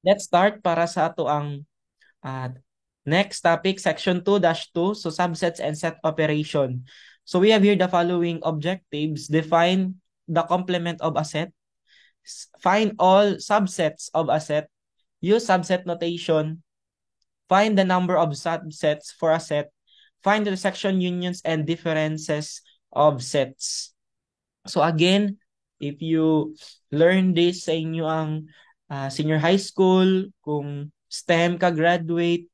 Let's start para sa ato ang next topic, section 2-2, so subsets and set operation. So we have here the following objectives. Define the complement of a set. Find all subsets of a set. Use subset notation. Find the number of subsets for a set. Find the intersection, unions and differences of sets. So again, if you learn this sa inyo ang senior high school, kung STEM ka graduate,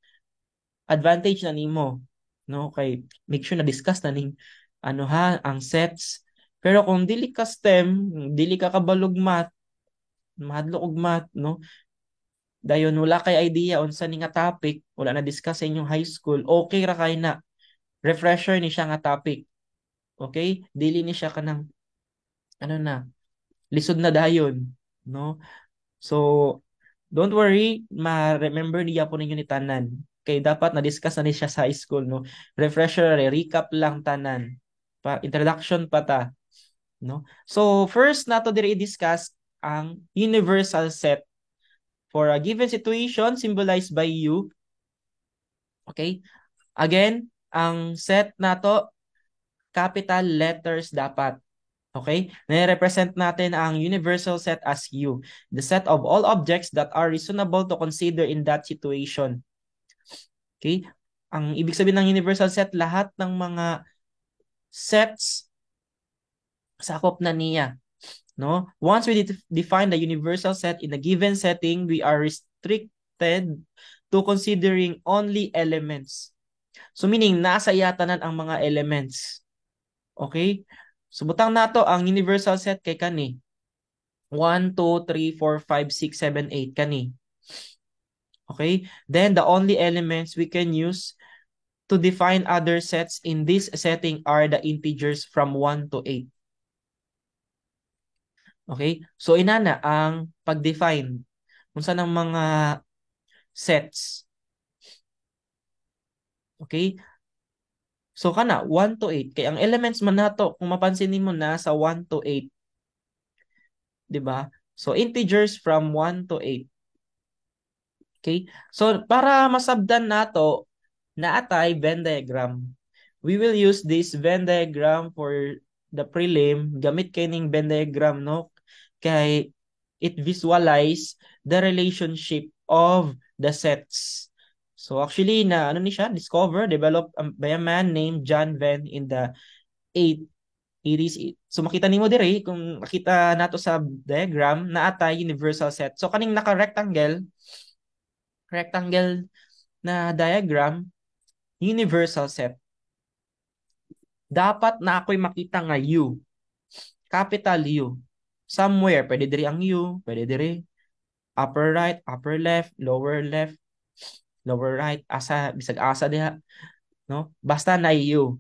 advantage na nimo, no? Kay make sure na discuss na ning ano ha, ang sets. Pero kung dili ka STEM, dili ka kabalog math, mahadlok og math, no? Dayon wala kay idea unsa ni nga topic, wala na discuss sa inyong high school, okay ra kay na. Refresher ni siya nga topic. Okay? Dili ni siya kanang ano na, lisod na dayon, no? So, don't worry, ma-remember niya po ninyo ni tanan. Kay dapat na-discuss na ni siya sa high school, no? Refresher, recap lang tanan. Pa introduction pa ta, no? So, first nato diri i-discuss ang universal set for a given situation symbolized by U. Okay? Again, ang set nato, capital letters dapat. Okay? Nire-represent natin ang universal set as U, the set of all objects that are reasonable to consider in that situation. Okay? Ang ibig sabihin ng universal set, lahat ng mga sets sakop na niya. No? Once we define the universal set in a given setting, we are restricted to considering only elements. So meaning, nasa iya tanan ang mga elements. Okay? So butang nato ang universal set kay kani. 1, 2, 3, 4, 5, 6, 7, 8 kani. Okay? Then the only elements we can use to define other sets in this setting are the integers from 1 to 8. Okay? So inana ang pag-define unsa ng mga sets. Okay? So kana 1 to 8 kay ang elements man nato, kung mapansin nimo, na sa 1 to 8. 'Di ba? So integers from 1 to 8. Okay? So para masabdan nato, naatay Venn diagram. We will use this Venn diagram for the prelim. Gamit kay ning Venn diagram, no? Kay it visualize the relationship of the sets. So actually na ano ni siya, discover, developed by a man named John Venn in the 8 80s. So makita nimo dire, kung makita nato sa diagram, naatay universal set. So kaning naka-rectangle rectangle na diagram, universal set. Dapat na ako'y makita nga U. Capital U. Somewhere, pwede diri ang U, pwede diri upper right, upper left, lower left, lower right, asa, bisag asa diha, no? Basta na U.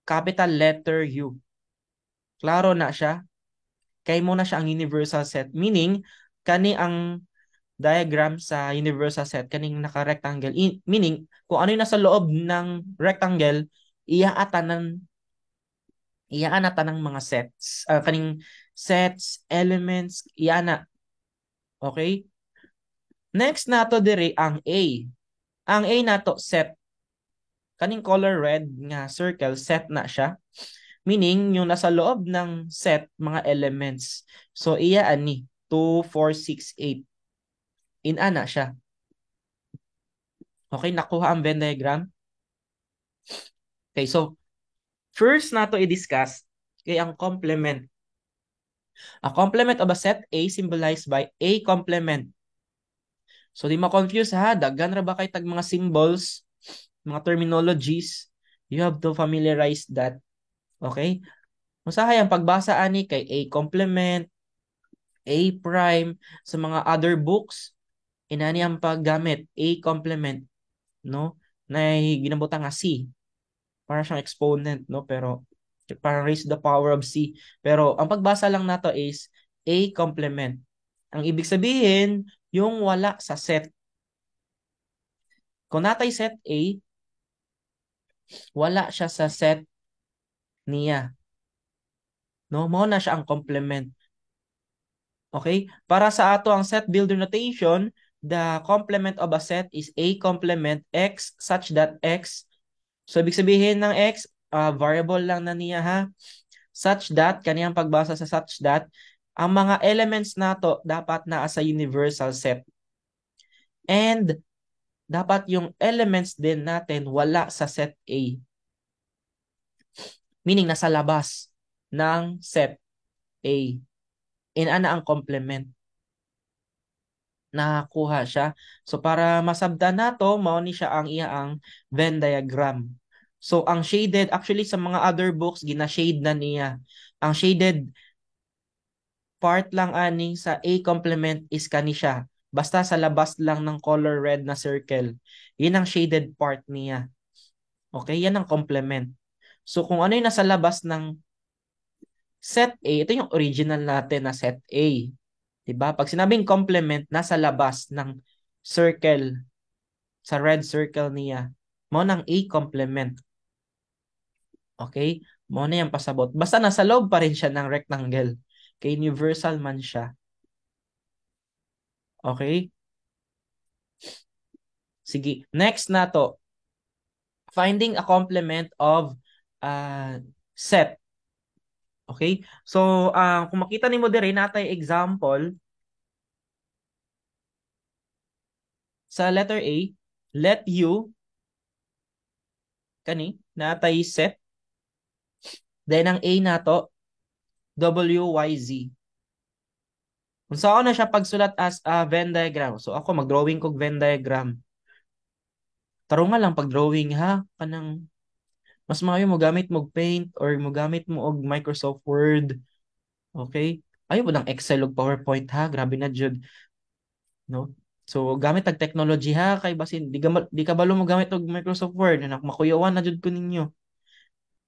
Capital letter U. Klaro na siya. Kay mao na siya ang universal set. Meaning, kani ang diagram sa universal set, kaning naka-rectangle. Meaning, kung ano yung nasa loob ng rectangle, iya tanan, iya na tanang mga sets. Kaning sets, elements, iya na. Okay? Next nato diri ang A. Ang A nato, set. Kaning color red nga circle, set na siya. Meaning, yung nasa loob ng set, mga elements. So, iya ani, 2, 4, 6, 8. Inana siya. Okay, nakuha ang Venn diagram? Okay, so, first nato i-discuss kay ang complement. A complement of a set A symbolized by A complement. So, di ma-confuse ha, daghan ra ba kay tag mga symbols, mga terminologies? You have to familiarize that. Okay? Usahay ang pagbasa ani kay A complement, A prime, sa mga other books, inani ang paggamit, A complement, no? Na ginabutang nga C. Para siyang exponent, no? Pero parang raise the power of C. Pero ang pagbasa lang nato is A complement. Ang ibig sabihin, yung wala sa set. Kung natay set A, wala siya sa set niya. No, mao na siya ang complement. Okay? Para sa ato ang set builder notation, the complement of a set is A complement X such that X. So, ibig sabihin ng X, variable lang na niya ha. Such that, kaniyang pagbasa sa such that, ang mga elements nato dapat naa sa universal set. And dapat yung elements din natin wala sa set A. Meaning, nasa labas ng set A. Inana ang complement. Nakakuha siya. So para masabtan nato, mao ni siya ang iya ang Venn diagram. So ang shaded, actually sa mga other books, gina-shade na niya. Ang shaded part lang ani sa A complement is kani siya. Basta sa labas lang ng color red na circle. Yun ang shaded part niya. Okay, yan ang complement. So kung ano yung nasa labas ng set A, ito yung original natin na set A. 'Di ba? Pag sinabing complement, nasa labas ng circle, sa red circle niya. Mao nang A complement. Okay? Mao na yung pasabot. Basta nasa loob pa rin siya ng rectangle. Kay universal man siya. Okay? Sige. Next na to. Finding a complement of set. Okay? So, kung makita nimo diri natay example sa letter A, let U kani natay set, then ang A nato W Y Z. Kung saan na siya pagsulat as a Venn diagram. So ako mag-drawing kog Venn diagram. Tarungan lang pag-drawing ha, kanang mas maayo mo gamit mo Paint or mo gamit mo og Microsoft Word. Okay? Ayaw mo ng Excel ug PowerPoint ha, grabe na jud. No? So gamit tag technology ha, kay basin di ka balo mo gamit og Microsoft Word, anak, makuyawan na jud ko ninyo.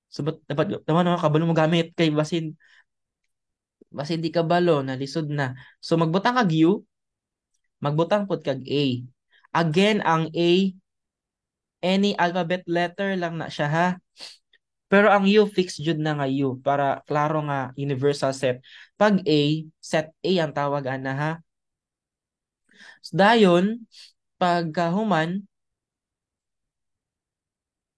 So but, dapat naman naman kabalo mo gamit kay basin basin di ka balo na lisod na. So magbutang kag U, magbutang pud kag A. Again, ang A, any alphabet letter lang na siya ha. Pero ang U, fixed jud na nga U para klaro nga universal set. Pag A, set A ang tawag ana ha. So, dayon pagkahuman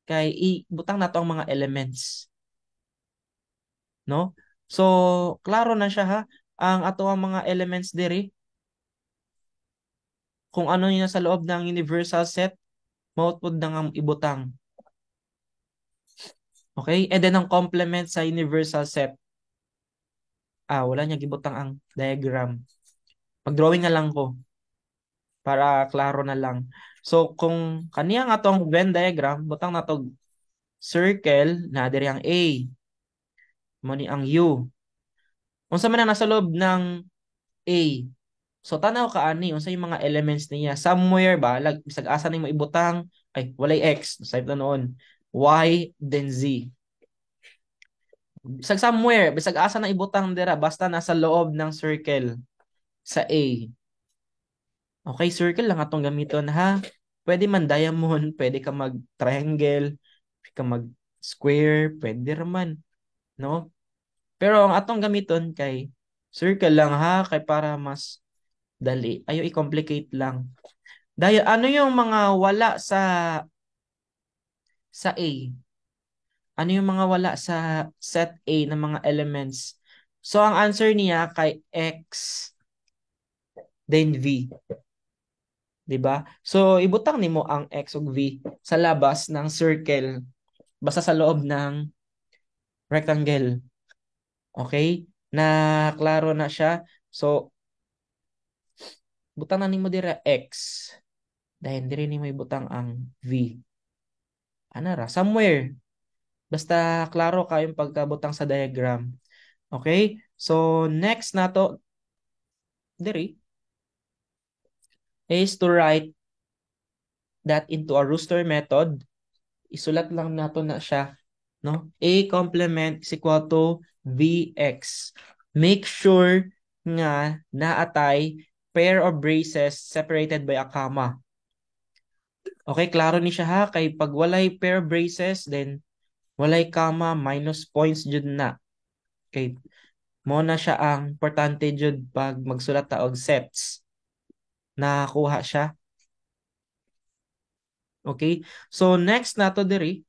kay ibutang nato ang mga elements. No? So klaro na siya ha. Ang ato ang mga elements diri, kung ano yung nasa loob ng universal set, mao pud nang ang ibutang. Okay? And then ang complement sa universal set. Ah, wala niya gibutang ang diagram. Mag-drawing na lang ko para klaro na lang. So kung kaniya nga tong Venn diagram, butang na to circle na diri ang A. Mo ni ang U. Unsa man ang nasa loob ng A? So tanaw ka ani unsa yung mga elements niya? Somewhere ba lag bisag asa nimo ibutang, ay, walay X, sa na noon. Y then Z. Bisag somewhere, bisag asa na ibutang dira basta nasa loob ng circle sa A. Okay, circle lang atong gamiton ha. Pwede man diamond, pwede ka mag triangle, pwede ka mag square, pwede raman, no? Pero ang atong gamiton kay circle lang ha, kay para mas dali. Ayo i-complicate lang. Dahil ano yung mga wala sa A? Ano yung mga wala sa set A ng mga elements? So ang answer niya kay X then V. 'Di ba? So ibutang nimo ang X ug V sa labas ng circle, basta sa loob ng rectangle. Okay? Na klaro na siya. So butang na nimo dira X. Dahil diri nimo ibutang ang V. Ana ra somewhere. Basta klaro kayong pagkabutang sa diagram. Okay? So next nato diri is to write that into a roster method. Isulat lang nato na siya, no? A complement is equal to Vx. Make sure nga naatay pair of braces separated by a comma. Okay, klaro ni siya ha, kay pag walay pair of braces, then walay comma, minus points jud na. Okay. Mao na siya ang importante jud pag magsulat ta og sets. Nakuha siya. Okay? So next nato diri,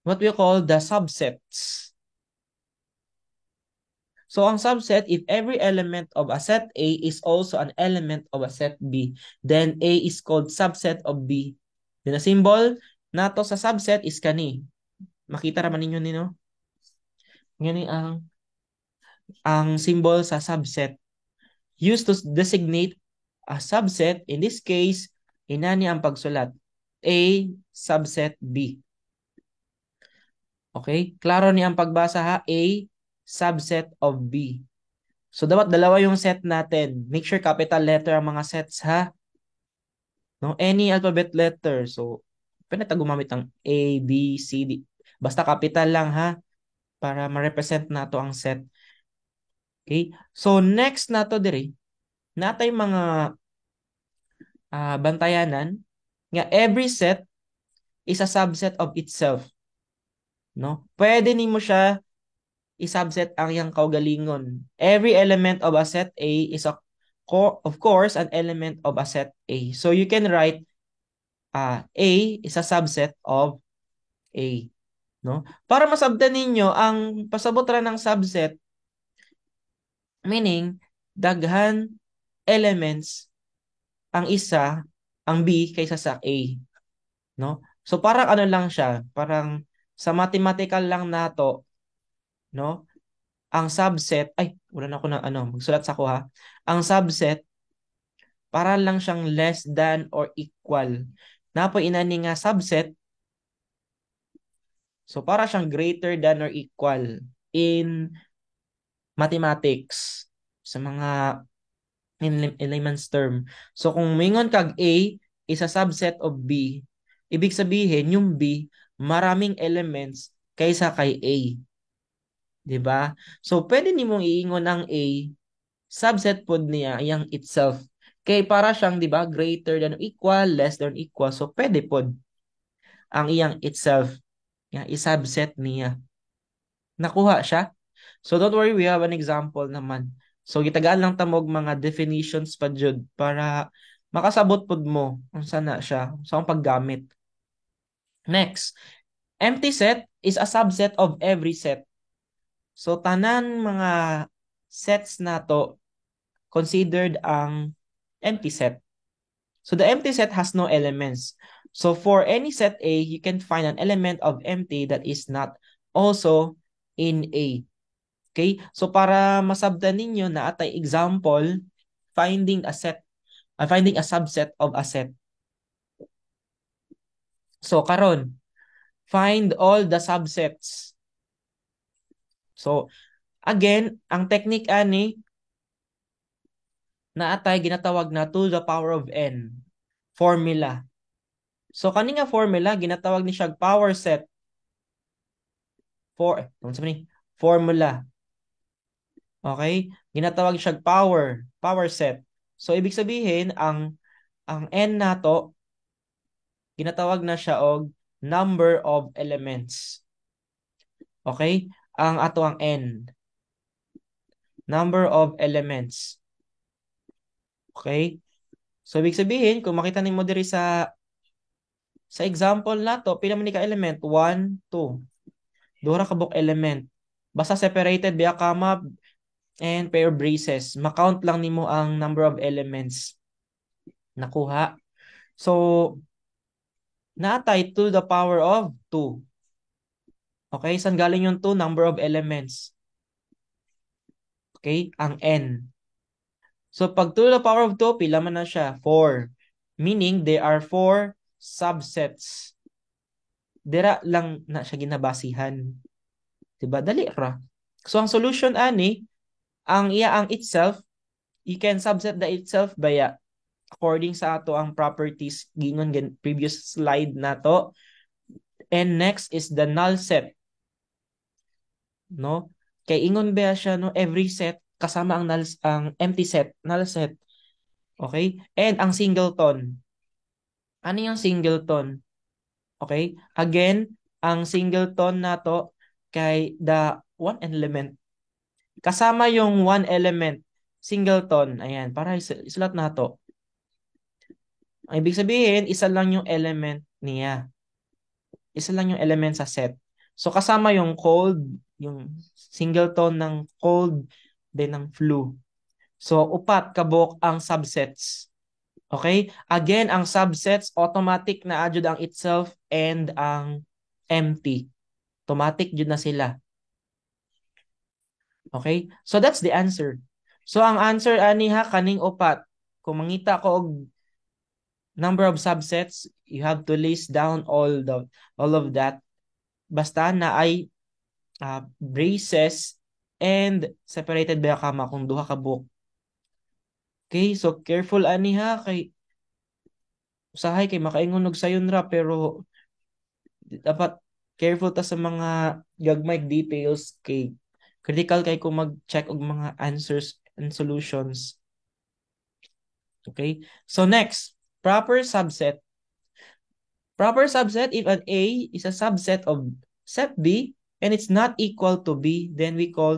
what we call the subsets. So ang subset, if every element of a set A is also an element of a set B, then A is called subset of B. Then the symbol nato sa subset is kani. Makita ra man ninyo ni, no? Ngani ang symbol sa subset used to designate a subset. In this case, inani ang pagsulat: A subset B. Okay? Klaro ni ang pagbasa ha, A subset of B. So dapat dalawa yung set natin. Make sure capital letter ang mga sets ha. No, any alphabet letter. So pwede ta gumamit ng A, B, C, D. Basta capital lang ha, para ma-represent nato ang set. Okay? So next nato diri, natay mga bantayanan nga every set is a subset of itself. No? Pwede nimo siya i-subset ang iyang kaugalingon. Every element of a set A is a of course an element of a set A. So you can write A is a subset of A. No? Para masabtan ninyo ang pasabot ra ng subset, meaning daghan elements ang isa, ang B, kaysa sa A. No? So parang ano lang siya, parang sa mathematical lang nato, no? Ang subset, ay, wala na ako ng ano, magsulat sa ko ha. Ang subset para lang siyang less than or equal. Napo inani nga subset, so para siyang greater than or equal in mathematics, sa mga in layman's term. So kung mingon kag A is a subset of B, ibig sabihin yung B maraming elements kaysa kay A. 'Di ba? So pwede nimong iingon ang A subset pod niya yang itself. Kay para siyang, 'di ba, greater than or equal, less than or equal. So pwede pod ang iyang itself. Ya, i-subset niya. Nakuha siya? So don't worry, we have an example naman. So gitagaan lang ta mog mga definitions pa jud para makasabot pud mo unsa na siya sa akong paggamit. Next, empty set is a subset of every set. So tanan mga sets nato considered ang empty set. So the empty set has no elements. So for any set A, you can find an element of empty that is not also in A. Okay? So para masabtan ninyo na atay example, finding a set, finding a subset of a set. So karon, find all the subsets. So again, ang technique ani na atay ginatawag na to the power of n formula. So kani nga formula ginatawag ni siya power set for unsa man ni formula. Okay? Ginatawag siya power set. So ibig sabihin ang n nato ginatawag na siya og number of elements. Okay? Ang ato ang n. Number of elements. Okay? So ibig sabihin kung makita nimo diri sa example nato, pila man ni ka element? 1, 2. Duha ka buok element. Basta separated by a comma and pair of braces. Ma-count lang nimo ang number of elements. Nakuha. So, natay to the power of 2. Okay, saan galing yung 2? Number of elements. Okay, ang n. So, pag 2 to the power of 2, pila man na siya? 4. Meaning, there are 4 subsets. Dira lang na siya ginabasihan. Diba? Dali ra. So, ang solution ani, ang iya ang itself, you can subset the itself baya according sa ato ang properties gingon previous slide nato. And next is the null set. No? Kay ingon ba siya, no, every set kasama ang null, ang empty set, null set. Okay? And ang singleton. Ano yung singleton? Okay? Again, ang singleton nato kay the one element. Kasama yung one element, singleton. Ayan, para isulat na to. Ang ibig sabihin, isa lang yung element niya. Isa lang yung element sa set. So, kasama yung cold, yung singleton ng cold, then ng flu. So, upat kabuok ang subsets. Okay? Again, ang subsets, automatic na jud ang itself and ang empty. Automatic jud na sila. Okay? So, that's the answer. So, ang answer ani ha, kaning upat. Kung mangita ko og number of subsets, you have to list down all of that. Basta na ay braces and separated by a comma kung duha ka buok. Okay, so careful ani ha, kay usahay kay makaingon og sayon ra, pero dapat careful ta sa mga gagmay details kay critical kay kung mag-check og mga answers and solutions. Okay? So next, proper subset. Proper subset, if an A is a subset of set B and it's not equal to B, then we call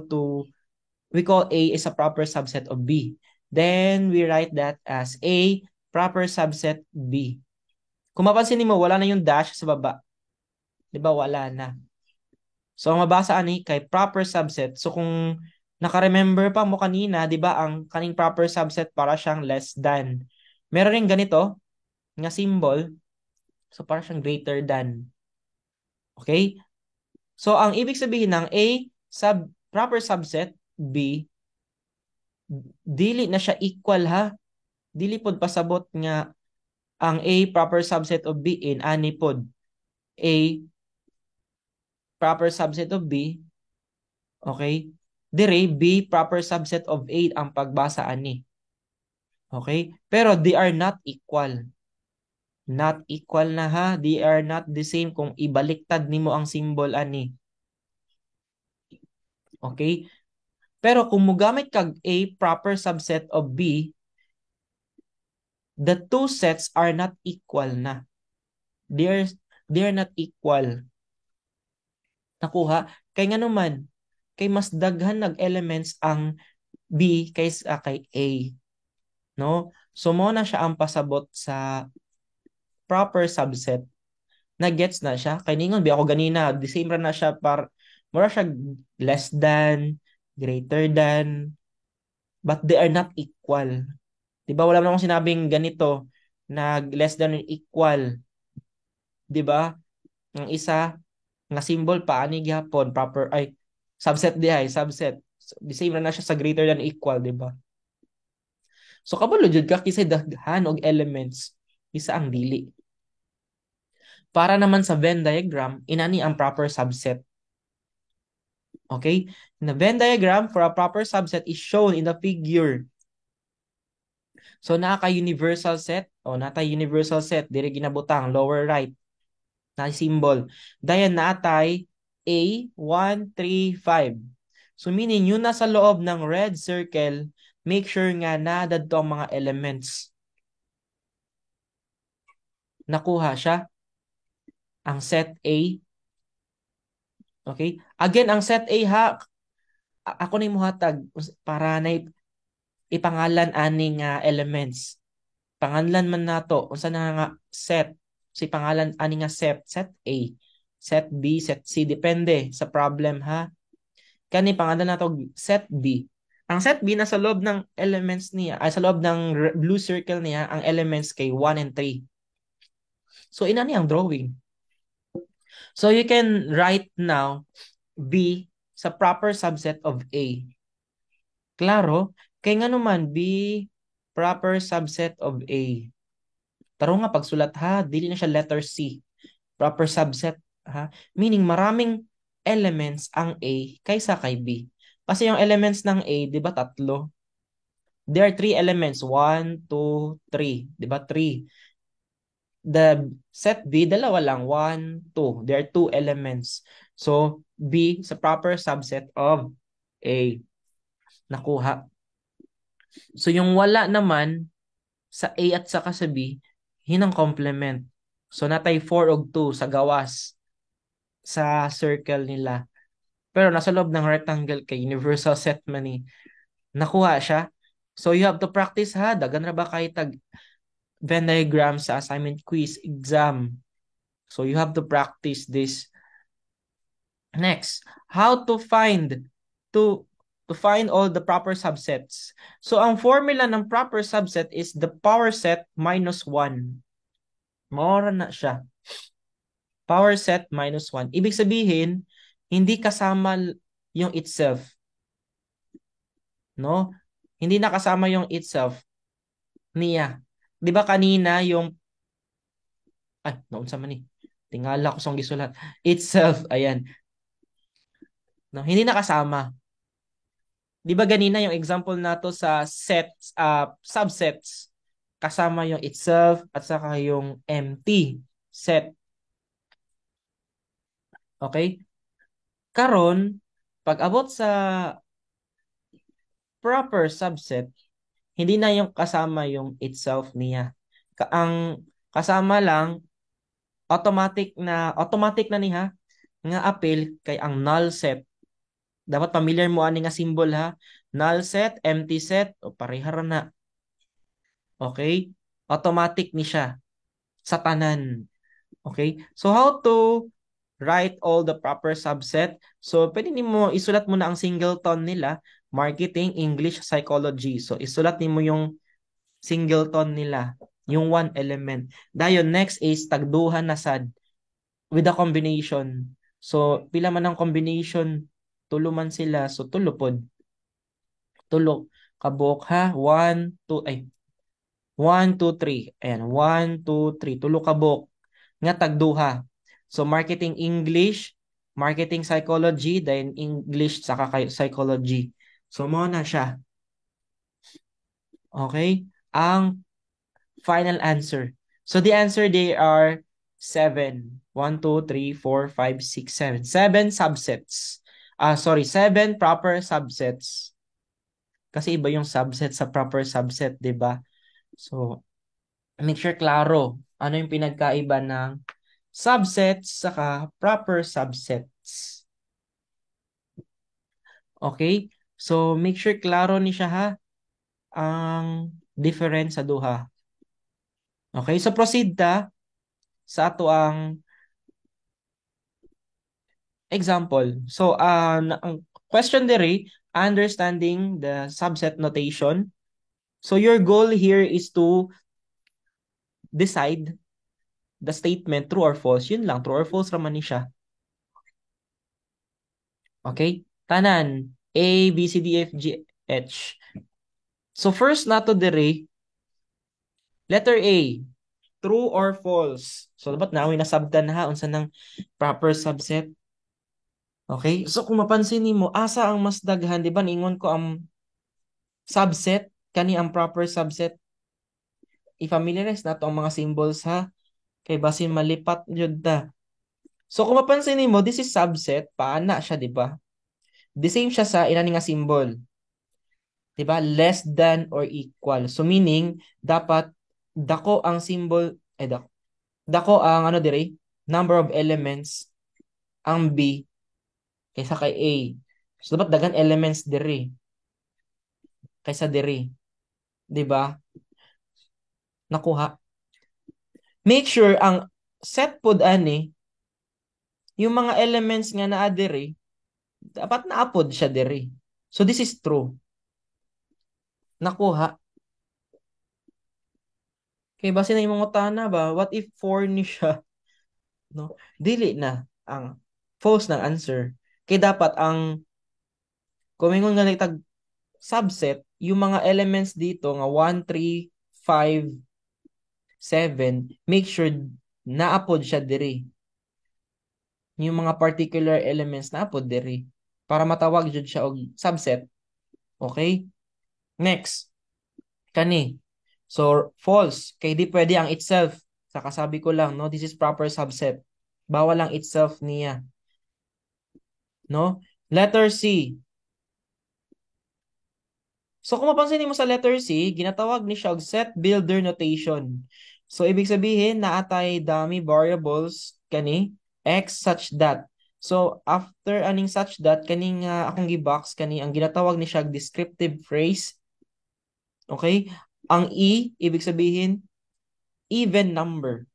A is a proper subset of B. Then we write that as A proper subset B. Kung mapansin mo, wala na yung dash sa baba. 'Di ba? Wala na. So ang mabasa ani kay proper subset. So kung naka-remember pa mo kanina, 'di ba, ang kaning proper subset para siyang less than. Meron rin ganito nga symbol. So para siyang greater than. Okay? So ang ibig sabihin ng A sub proper subset B, dili na siya equal ha. Dili pod pasabot nga ang A proper subset of B in ani pod. A proper subset of B. Okay? Dire B proper subset of A ang pagbasa ani. Okay? Pero they are not equal. Not equal na ha. They are not the same kung ibaliktad nimo ang symbol ani. Okay? Pero kung mugamit kag A proper subset of B, the two sets are not equal na. They are not equal. Nakuha? Kay nga naman, kay mas daghan nag elements ang B kaysa kay A. No? So mo na siya ang pasabot sa proper subset. Na gets na siya. Kay ningon bi ako ganina, the same ra na siya, par mura siya less than, greater than, but they are not equal. 'Di ba? Wala namang sinabing ganito na less than or equal. 'Di ba? Ang isa nga symbol pa ani gihapon proper ay subset di ay subset. So, the same ra na siya sa greater than equal, 'di ba? So kabalo jud ka kisay daghan og elements, isa ang dili. Para naman sa Venn diagram, inani ang proper subset. Okay? The Venn diagram for a proper subset is shown in the figure. So naa ka universal set o naa tay universal set diri ginabutang lower right na symbol. Dayon natay A 1 3 5. So meaning yun nasa loob ng red circle, make sure nga na dadto ang mga elements. Nakuha siya ang set A. Okay? Again, ang set A ha, ako na muhatag para na ipangalan ani nga elements. Pangalan man nato unsa na nga set, si pangalan ani nga set, set A, set B, set C, depende sa problem ha. Kani pangalan nato set B. Ang set B, nasa loob ng elements niya, ay sa loob ng blue circle niya, ang elements kay 1 and 3. So inani ang drawing. So you can write now B sa proper subset of A. Klaro? Kay nga naman B proper subset of A. Taro nga pagsulat ha, dili na siya letter C. Proper subset ha. Meaning maraming elements ang A kaysa kay B. Kasi yung elements ng A, 'di ba, tatlo? There are three elements, 1, 2, 3, 'di ba? 3. The set B, dalawa lang, 1, 2. There are two elements. So, B sa proper subset of A. Nakuha. So, yung wala naman sa A at saka sa B, hinang complement. So, natay 4 og 2 sa gawas sa circle nila. Pero nasa loob ng rectangle kay universal set man ni. Nakuha siya. So you have to practice ha. Daghan ra ba kay tag Venn diagram sa assignment, quiz, exam. So you have to practice this. Next, how to find all the proper subsets. So ang formula ng proper subset is the power set minus 1. Mao ra na siya. Power set minus 1. Ibig sabihin, hindi kasama yung itself. No? Hindi nakasama yung itself niya. 'Di ba kanina yung, ay, naunsa man ni? Tingala ko sa gisulat. Itself, ayan. No, hindi nakasama. 'Di ba ganina yung example nato sa sets, subsets, kasama yung itself at saka yung empty set. Okay? Karon, pag abot sa proper subset, hindi na yung kasama yung itself niya. Ang kasama lang, automatic na niya nga apil kay ang null set. Dapat familiar mo ani nga symbol ha. Null set, empty set, o pareha ra na. Okay? Automatic ni siya sa tanan. Okay? So how to write all the proper subset? So pwede nimo isulat mo na ang singleton nila, marketing, English, psychology. So isulat nimo yung singleton nila, yung one element. Dayon next is tagduha na sad with the combination. So pila man ang combination? Tulo man sila, so tulo pod. Tulo kabuok ha. 1 2, ay, 1 2 3. Ayan, 1 2 3. Tulo kabuok nga tagduha. So marketing English, marketing psychology, then English saka kay psychology. So mao na siya. Okay? Ang final answer. So the answer, they are 7. 1, 2, 3, 4, 5, 6, 7. 7 subsets. Ah, sorry, 7 proper subsets. Kasi iba yung subset sa proper subset, 'di ba? So, make sure klaro ano yung pinagkaiba ng subsets saka proper subsets. Okay? So, make sure klaro ni siya ha ang difference sa duha. Okay? So, proceed ta sa ato ang example. So, ang question diri, understanding the subset notation. So, your goal here is to decide the statement true or false. Yun lang, true or false raman ni siya. Okay? Tanan, A, B, C, D, F, G, H. So first nato diri, letter A, true or false. So dapat naa moy nasabtan ha unsa nang proper subset. Okay? So kung mapansin nimo, asa ang mas daghan, di ba niingon ko ang subset kani ang proper subset? I-familiarize nato ang mga symbols ha, kay basin malipat jud ta. So kung mapansin nimo, this is subset, paana siya, di ba? The same siya sa inani nga symbol. 'Di ba? Less than or equal. So meaning dapat dako ang symbol, eh, dako ang ano dire, number of elements ang B kaysa kay A. So dapat daghan elements dire kaysa dire. 'Di ba? Nakuha. Make sure ang set pod ani, yung mga elements nga naa diri, dapat naapod siya diri. So this is true. Nakuha. Kay base na imong utana ba, what if 4 ni siya? No? Dili na ang false ng answer. Kay dapat ang kung ingon nga tag subset, yung mga elements dito nga 1, 3, 5, 7, make sure naapod siya diri. Yung mga particular elements naapod diri para matawag jud siya og subset. Okay? Next. Kani. So, false. Kay di pwede ang itself. Sa kasabi ko lang, no? This is proper subset. Bawal ang itself niya. No? Letter C. So, kung mapansin mo sa letter C, ginatawag ni siya og set builder notation. So, ibig sabihin, naa tay dummy variables kani x such that. So after aning such that, kaning akong gi-box kani, ang ginatawag ni siya descriptive phrase. Okay? Ang E, ibig sabihin even number.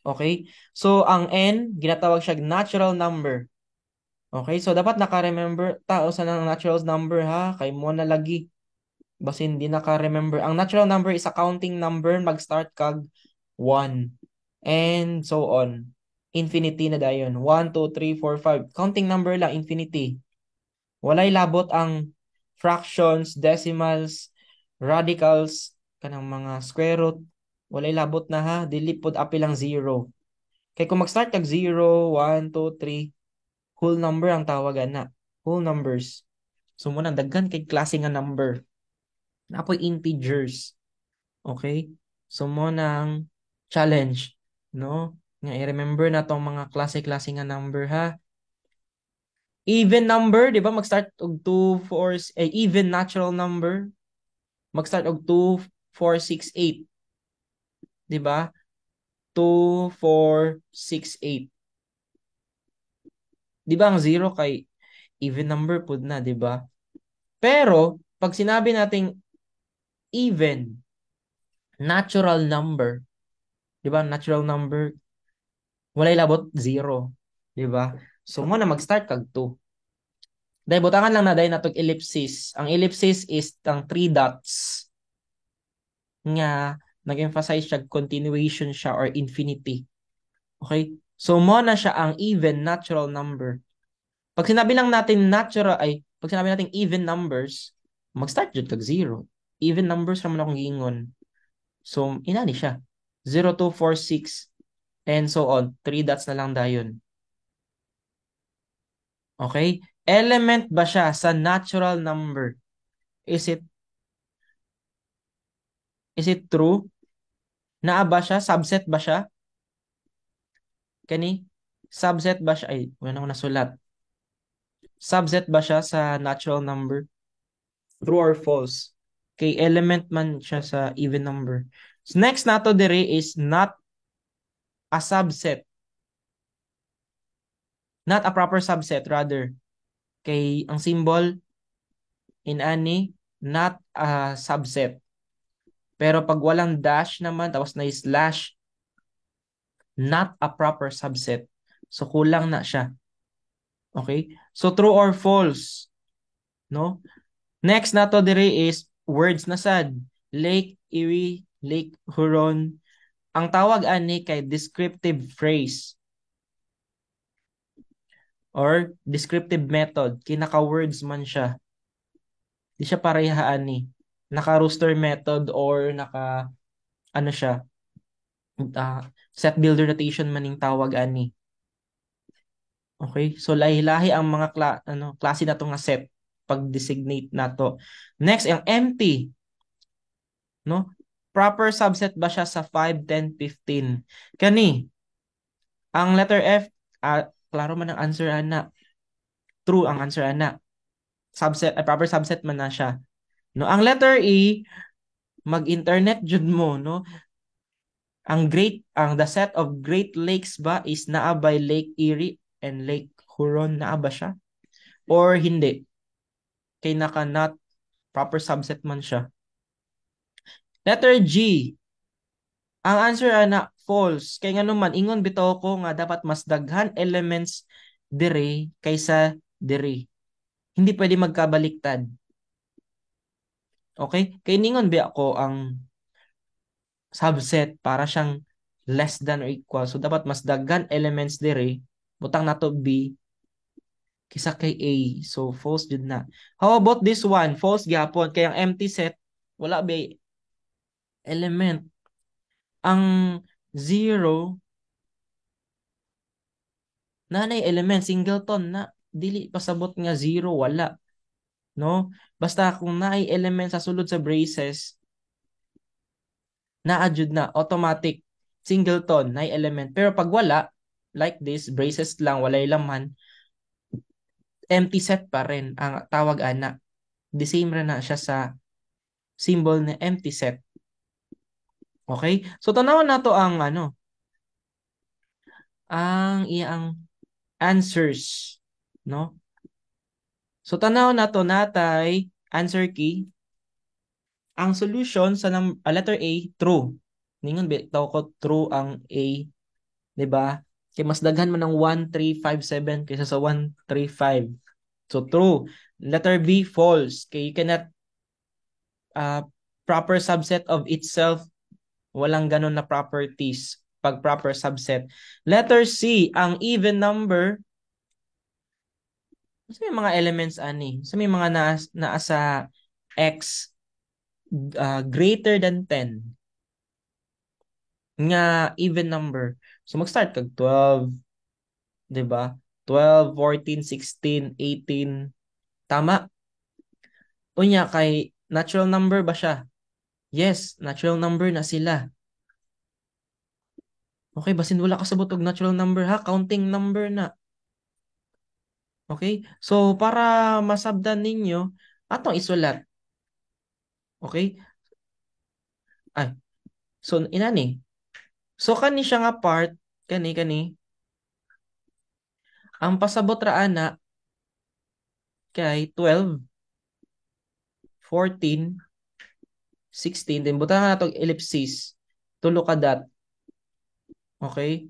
Okay? So ang N, ginatawag siya natural number. Okay? So dapat naka-remember ta sa nang natural number ha, kay mo na lagi. Basin di naka-remember. Ang natural number is a counting number, mag-start kag 1 and so on. Infinity na dayon. 1, 2, 3, 4, 5. Counting number lang, infinity. Walay labot ang fractions, decimals, radicals, kanang mga square root. Walay labot na ha. Dili pod apil ang 0. Kay kung mag-start kag 0, 1, 2, 3, whole number ang tawagan na. Whole numbers. So mao nang daghan kay klase nga number. Naa poy integers. Okay? So mao nang challenge, no? Nga i-remember na tong mga klase-klase nga number ha. Even number, di ba? Mag-start og 2, 4, eh, even natural number. Mag-start og 2, 4, 6, 8. Di ba? 2, 4, 6, 8. Di ba ang 0 kay even number pud na, di ba? Pero, pag sinabi nating even natural number, di ba? Natural number, walay labot 0, di ba? So mao na mag-start kag 2. Dahil butangan lang na dahil natog ellipsis. Ang ellipsis is ang three dots nga nag-emphasize siya continuation siya or infinity. Okay? So mao na siya ang even natural number. Pag sinabi lang natin natural ay pag sinabi natin even numbers, mag-start jud kag 0. Even numbers ra man akong giingon. So inani siya. 0, 2, 4, 6 and so on. Three dots na lang dayon. Okay? Element ba siya sa natural number? Is it true? Naa ba siya? Subset ba siya? Kani? Subset ba siya? Ay, wala na ako nasulat. Subset ba siya sa natural number? True or false? Kay element man siya sa even number. So next nato dire is not a subset. Not a proper subset, rather. Kay ang symbol inani, not a subset. Pero pag walang dash naman tapos na slash, not a proper subset. So kulang na siya. Okay? So true or false? No? Next nato dire is words na sad. Lake Erie, Lake Huron. Ang tawag ani kay descriptive phrase or descriptive method. Kinaka-words man siya. Di siya pareha ani. Naka-roster method or naka ano siya, set builder notation man yung tawag ani. Okay? So lahi-lahi ang mga klase na to nga set pag-designate nato. Next, ang empty. No? Proper subset ba siya sa 5, 10, 15? Kani, ang letter F, klaro man ang answer ana. True ang answer ana. Subset, proper subset man na siya. No, ang letter E, mag-internet jud mo, no? Ang the set of Great Lakes ba is naa by Lake Erie and Lake Huron, naa ba siya? Or hindi? Kay naka not proper subset man siya. Letter G. Ang answer ana false. Kay ngano man, ingon bitaw ko nga dapat mas daghan elements dire kaysa dire. Hindi pwede magkabaliktad. Okay? Kay ningon biya ko ang subset para siyang less than or equal. So dapat mas daghan elements dire. Butang nato B kaysa kay A. So false jud na. How about this one? False gyapon. Kay ang empty set, wala ba element. Ang zero, nanay element, singleton na, dili pasabot nga zero, wala. No? Basta kung naay element sa sulod sa braces, naa jud na automatic singleton naay element. Pero pag wala, like this, braces lang, walay laman, empty set pa rin ang tawag ana. The same ra na siya sa symbol na empty set. Okay? So tanawon nato ang ano, ang iyang Answers, no? So tanaw na to natay answer key. Ang solution sa letter A, true. Ningon bitaw ko true ang A, 'di ba? Kay mas daghan man ang 1 3 5 7 kaysa sa 1 3 5. So true. Letter B, false. Kay you cannot proper subset of itself, walang ganun na properties pag proper subset. Letter C, ang even number, sa may mga elements ani, sa may mga naa sa x greater than 10 nga even number. So mag-start kag 12, 'di ba? 12, 14, 16, 18. Tama? Unya kay natural number ba siya? Yes, natural number na sila. Okay, basin wala ka sabot og natural number ha, counting number na. Okay? So para masabdan ninyo, atong isulat. Okay? Ay. So inani. So kani siya nga part, kani kani. Ang pasabot ra ana kay 12, 14, 16, then butangan nato ellipsis, tulo ka dot. Okay?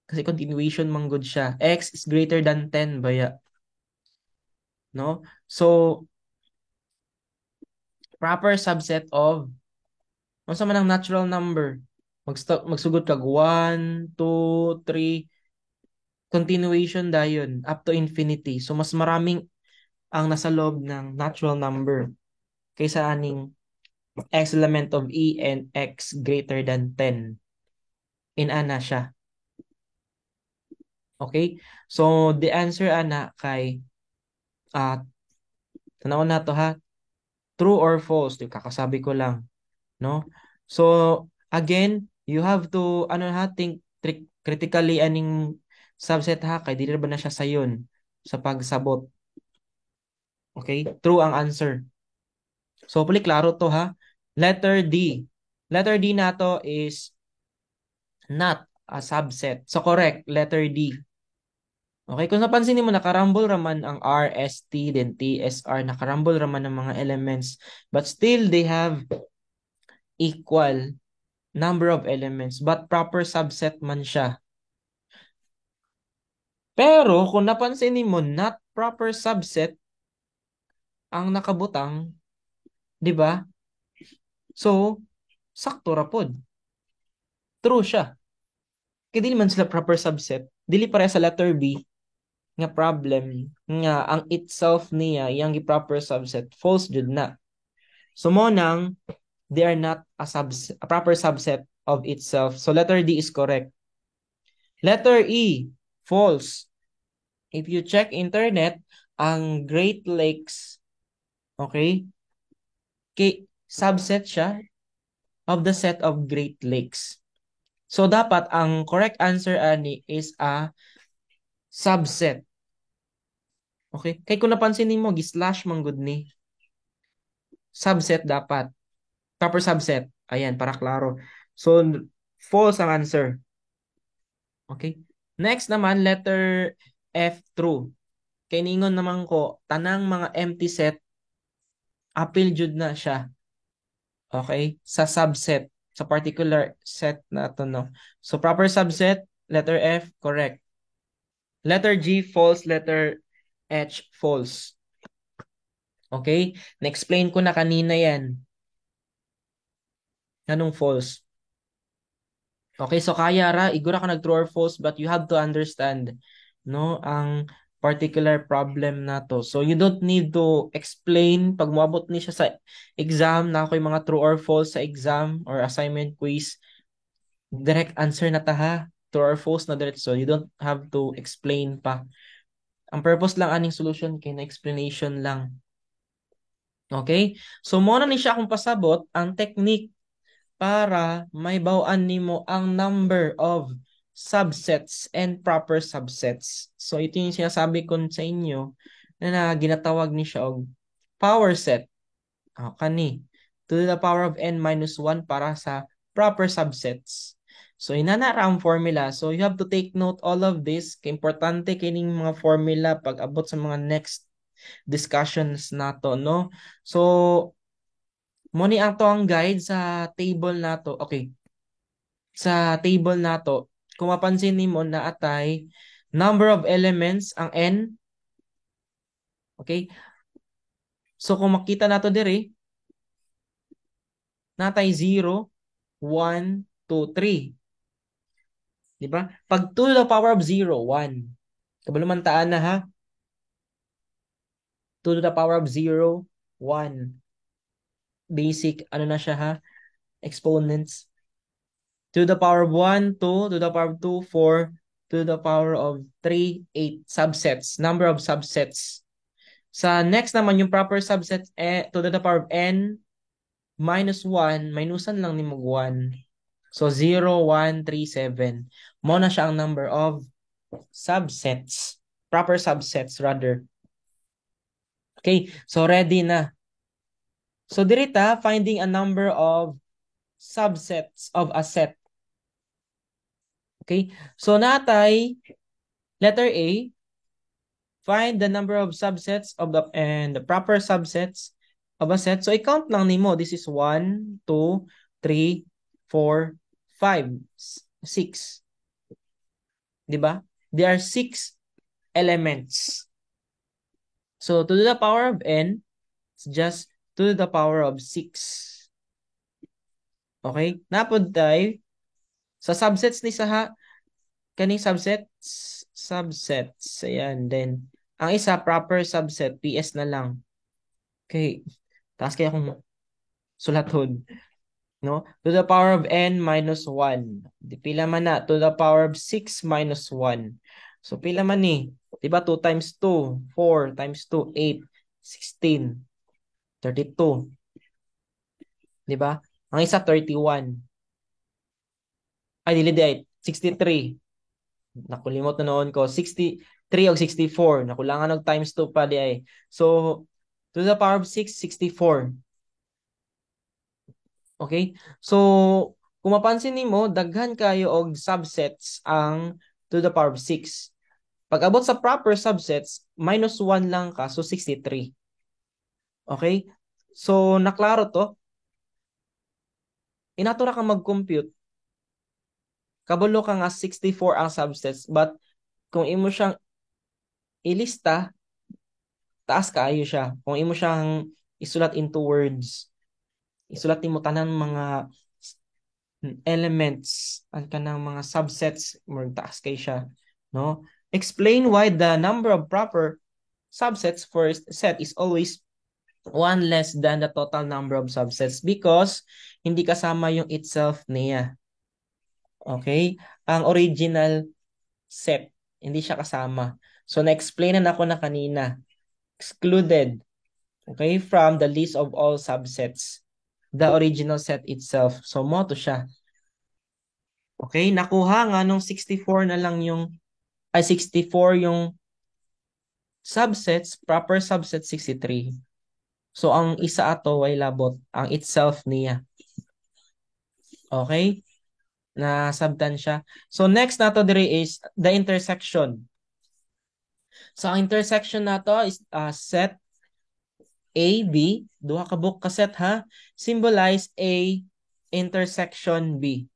Kasi continuation man gud siya. X is greater than 10 baya. No? So proper subset of unsa man ang natural number? Magsugod kag 1, 2, 3, continuation dayon up to infinity. So mas maraming ang nasa loob ng natural number kaysa aning x element of E and x greater than 10. Inana siya. Okay? So the answer ana kay tanaw na to ha. True or false? Di kakasabi ko lang, no? So again, you have to ano ha, think critically aning subset ha, kay dili ba na siya sayon sa pagsabot. Okay? True ang answer. So hopefully klaro to ha. Letter D. Letter D nato is not a subset. So correct, letter D. Okay, kung napansin mo, nakarambol raman ang R, S, T, then T, S, R, nakarambol raman ang mga elements. But still, they have equal number of elements. But proper subset man siya. Pero kung napansin mo, not proper subset ang nakabutang, 'di ba? So, sakto ra pod. True siya. Kaya dili man sila proper subset. Dili pareha sa letter B nga problem nga ang itself niya yang proper subset, false jud na. So mo nang they are not a proper subset of itself. So letter D is correct. Letter E, false. If you check internet, ang Great Lakes, okay, kay subset siya of the set of Great Lakes. So dapat ang correct answer ani is a subset. Okay? Kay kung napansin nimo, gi-slash man gud ni. Subset dapat. Proper subset. Ayan, para klaro. So false ang answer. Okay? Next naman, letter F, true. Kay ningon naman ko, tanang mga empty set, apil jud na siya. Okay? Sa subset, sa particular set na to, no? So proper subset, letter F, correct. Letter G, false. Letter H, false. Okay? Na-explain ko na kanina yan. Anong false? Okay, so kaya ra, igura ka nag true or false, but you have to understand, no, ang particular problem na to. So you don't need to explain pag moabot ni siya sa exam na ako yung mga true or false sa exam or assignment, quiz, direct answer na ta ha. True or false na diretso. You don't have to explain pa. Ang purpose lang aning solution kay na explanation lang. Okay? So mo na ni siya akong pasabot ang technique para mahibaw-an nimo ang number of subsets and proper subsets. So ito yung sinasabi ko sa inyo na ginatawag ni siya og power set. Oh, kani to the power of n minus 1 para sa proper subsets. So inana ra ang formula. So you have to take note all of this. Kay importante kining mga formula pag abot sa mga next discussions nato, no? So mo ni ang to ang guide sa table nato. Okay. Sa table nato, kung mapansin nimo na atay number of elements ang n. Okay? So kung makita nato diri, natay 0, 1, 2, 3. Di ba? Pag 2 to the power of 0, 1. Kabalo man taan na ha. 2 to the power of 0, 1. Basic, ano na siya ha? Exponents. 2 to the power of 1, 2, to the power of 2, 4, to the power of 3, 8 subsets. Number of subsets. Sa next naman, yung proper subsets, eh, 2 to the power of n minus 1, minusan lang ni mo 1. So, 0, 1, 3, 7. Mo na siya ang number of subsets. Proper subsets, rather. Okay, so ready na. So, dirita, finding a number of subsets of a set. Okay, so natay letter A, find the number of subsets of the and the proper subsets of a set. So, i-count lang nimo. This is 1, 2, 3, 4, 5, 6. Di ba? There are 6 elements. So, 2 to the power of n, it's just 2 to the power of 6. Okay? Napod tayo sa subsets ni saha, kaning subsets, subsets. Ayan, then, ang isa, proper subset, PS na lang. Okay. Taas kaya kung sulaton. No? To the power of n minus 1. Di pila man na? To the power of 6 minus 1. So, pila man ni? Diba? 2 times 2, 4 times 2, 8, 16, 32. Diba? Ang isa, 31. Ay, dili di ay, 63. Nakulimot na noon ko. 63 o 64. Nakulangan og times 2 pa di ay. So, to the power of 6, 64. Okay? So, kung mapansin nimo, daghan kayo og subsets ang to the power of 6. Pag abot sa proper subsets, minus 1 lang ka, so 63. Okay? So, naklaro to. Inato ra ka mag-compute. Kabalo ka nga 64 ang subsets, but kung imo siyang ilista, taas kaayo siya. Kung imo siyang isulat into words, isulat nimo tanan mga elements ang kanang mga subsets, more taas kay siya, no? Explain why the number of proper subsets for set is always one less than the total number of subsets, because hindi kasama yung itself niya. Okay? Ang original set, hindi siya kasama. So, na-explain na ako na kanina. Excluded. Okay? From the list of all subsets. The original set itself. So, mo to siya. Okay? Nakuha nga nung 64 na lang yung, ay 64 yung subsets, proper subset 63. So, ang isa ato ay labot, ang itself niya. Okay? Nasabtan siya. So, next nato diri is the intersection. So, ang intersection nato is set A, B. Duha ka buok ka set ha. Symbolize A intersection B.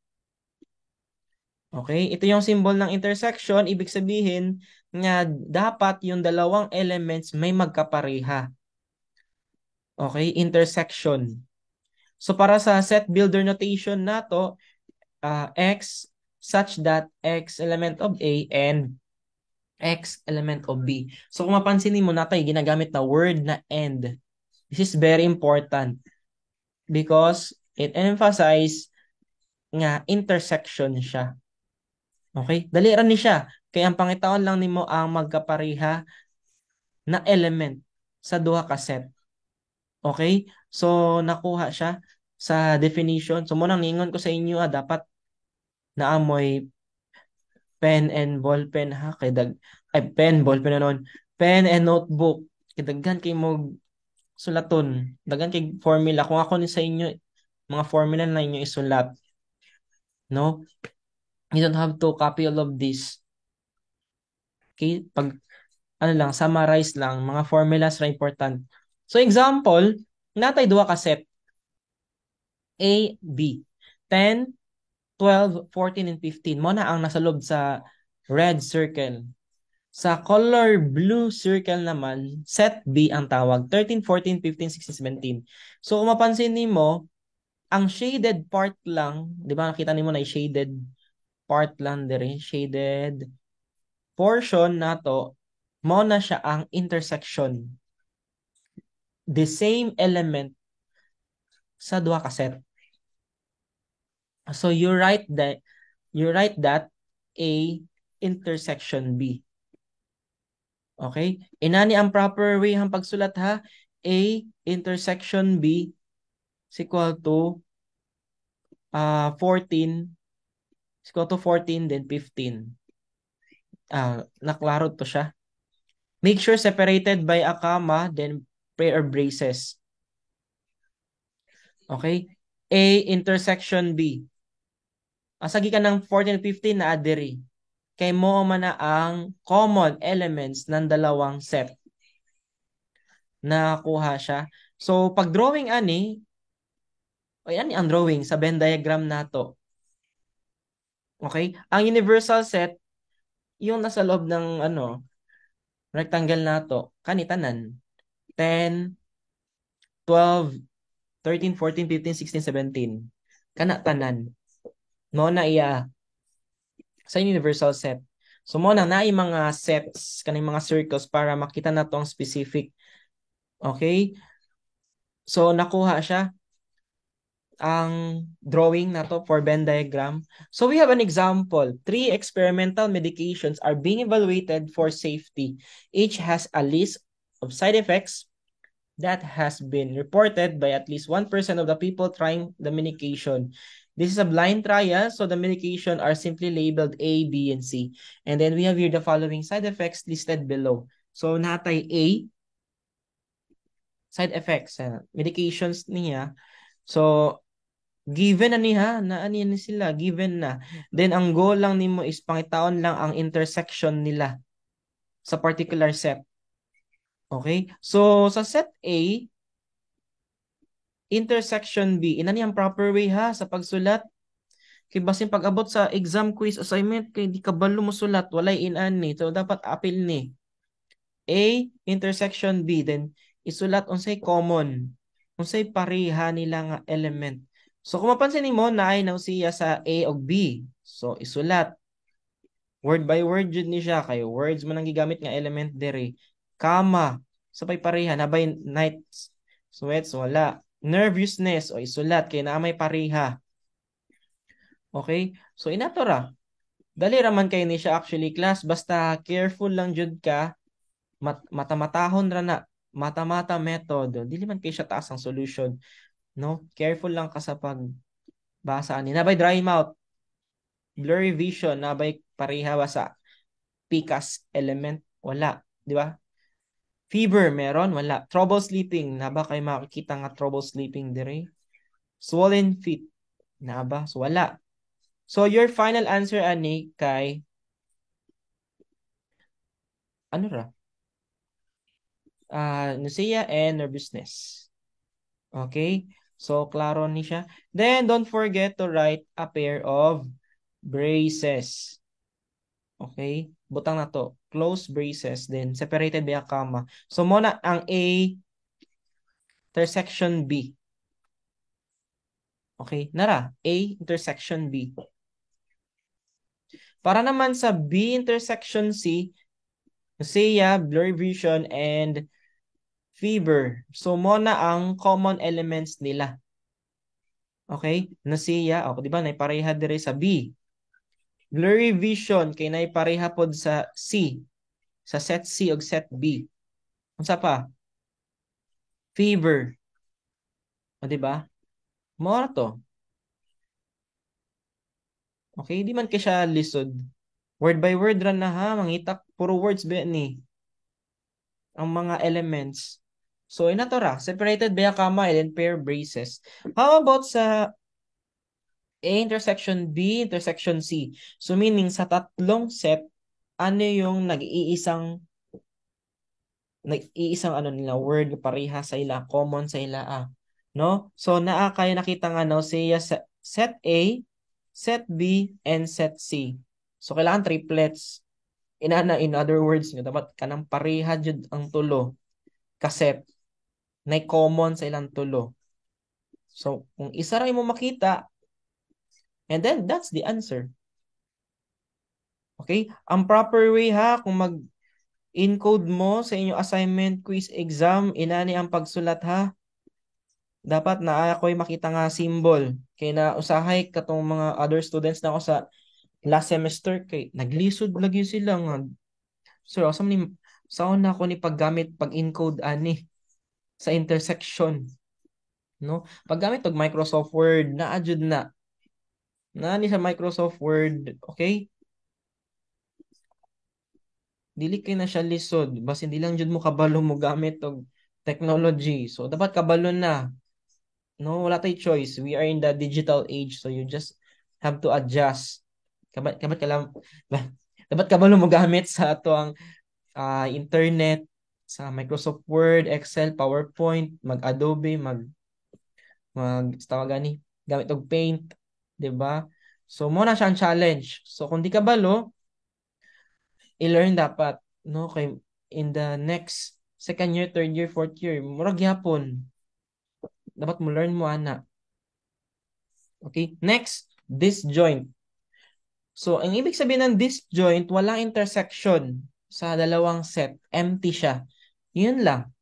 Okay? Ito yung symbol ng intersection. Ibig sabihin nga dapat yung dalawang elements may magkapareha. Okay? Intersection. So para sa set builder notation nato, x such that x element of A and x element of B. So kung mapansin mo natay ginagamit na word na "and". This is very important because it emphasize nga intersection siya. Okay? Dali ra ni siya. Kaya ang pangitaon lang nimo ang magkapareha na element sa duha ka set. Okay? So nakuha siya sa definition. So mo nang ningon ko sa inyo ah, dapat naamoy pen and ball pen ha, kay dag ay pen ball pen na noon, pen and notebook, kay daghan kay mo sulaton, daghan kay formula. Kung ako ni sa inyo, mga formula na inyo isulat, no? You don't have to copy all of this. Okay? Pag ano lang, summarize lang, mga formulas ra important. So example, naa tay duha ka set. A, B. 10, 12, 14, and 15. Mao na ang nasa loob sa red circle. Sa color blue circle naman, set B ang tawag. 13, 14, 15, 16, 17. So kung mapansin nimo, ang shaded part lang, di ba nakita nimo na shaded part lang dire, shaded portion nato, mao na siya ang intersection. The same element sa duha ka set. So you write that A intersection B. Okay? Inani ang proper way ang pagsulat ha. A intersection B is equal to 14 is equal to 14, then 15. Naklaro to siya. Make sure separated by a comma, then pair of braces. Okay? A intersection B. Asa gikan ang 14 15 na adiri? Kay mao man na ang common elements ng dalawang set. Nakuha siya. So, pag drawing ani, o yan ang drawing sa Venn diagram nato. Okay? Ang universal set, yung nasa loob ng ano, rectangle nato, kani tanan. 10, 12, 13, 14, 15, 16, 17. Kana tanan. Mao na iya sa universal set. So mao na naay mga sets, kaning mga circles para makita nato ang specific. Okay? So nakuha siya ang drawing nato for Venn diagram. So we have an example. Three experimental medications are being evaluated for safety. Each has a list of side effects that has been reported by at least 1% of the people trying the medication. This is a blind trial, so the medication are simply labeled A, B, and C. And then we have here the following side effects listed below. So naa tay A, side effects, medications niya. So, given na niya, na ani ni sila, given na. Then ang goal lang nimo is pangitaon lang ang intersection nila sa particular set. Okay? So, sa set A, intersection B, inani ang proper way ha sa pagsulat. Kay basin pag-abot sa exam, quiz, assignment, kay di kabalo mo sulat, walay inani. So, dapat apil ni. A intersection B, then isulat unsay common, unsay pareha nila nga element. So kung mapansin nimo, naay nausea sa A ug B. So isulat. Word by word jud ni siya kay words man ang gigamit nga element diri. Comma sa pay pareha nabay night sweats? Wala. Nervousness, o isulat kay naa may pareha. Okay? So inato ra. Dali ra man kay ni siya actually, class, basta careful lang jud ka, mata-matahon ra na, mata-mata method. Dili man kay siya taas ang solution, no? Careful lang ka sa pagbasa ani. Naa bay dry mouth, blurry vision, naa bay pareha ba sa pikas element? Wala, di ba? Fever meron? Wala. Trouble sleeping, naa ba kay makikita nga trouble sleeping dire? Swollen feet, naa ba? So wala. So your final answer ani kay ano ra? Nausea and nervousness. Okay? So, klaro ni siya. Then, don't forget to write a pair of braces. Okay? Butang na to. Close braces. Then, separated by a comma. So, mao na ang A intersection B. Okay? Nara. A intersection B. Para naman sa B intersection C, nausea, blurry vision, and fever. So, mao na ang common elements nila. Okay? Nausea, o, di ba, naipareha dire sa B. Blurry vision, kay naipareha pod sa C. Sa set C o set B. Unsa pa? Fever. O, di ba? Mao ra to. Okay, di man kay siya lisod. Word by word ra na ha, mangita puro words ba ni ang mga elements. So ina to ra, separated by a comma and then pair braces. How about sa A intersection B intersection C. So meaning sa tatlong set, ano yung nag-iisang ano nila word, pareha sa ila, common sa ila ah. No? So naa kay nakita nga, no, siya set A, set B and set C. So kailangan triplets. Inana, in other words nga dapat kanang pareha jud ang tulo ka set na common sa ilang tulo. So kung isa ra mo makita, and then that's the answer. Okay? Ang proper way ha, kung mag encode mo sa inyong assignment, quiz, exam, inani ang pagsulat ha. Dapat na ako'y makita nga symbol. Kay na usahay katong mga other students na ako sa last semester kay naglisod lagi sila nga, "Sir, asa man ni saan na ako ni paggamit pag-encode ani sa intersection?" No, paggamit og Microsoft Word, naa jud na na ni sa Microsoft Word, okay? Dili kay na siya lisod, basin di lang jud mo kabalo mo gamit og technology. So dapat kabalo na, no? Wala tay choice, we are in the digital age, so you just have to adjust. Kabat ka lang dapat kabalo mo gamit sa ato ang internet, sa Microsoft Word, Excel, PowerPoint, mag Adobe, mag mag tawag gani, gamit og Paint, 'di ba? So mo na siya ang challenge. So kung di ka balo, i-learn dapat, no, kay in the next second year, third year, fourth year, murag gyapon. Dapat mo learn mo ana. Okay? Next, disjoint. So, ang ibig sabihin ng disjoint, walang intersection sa dalawang set. Empty siya. Yun lang.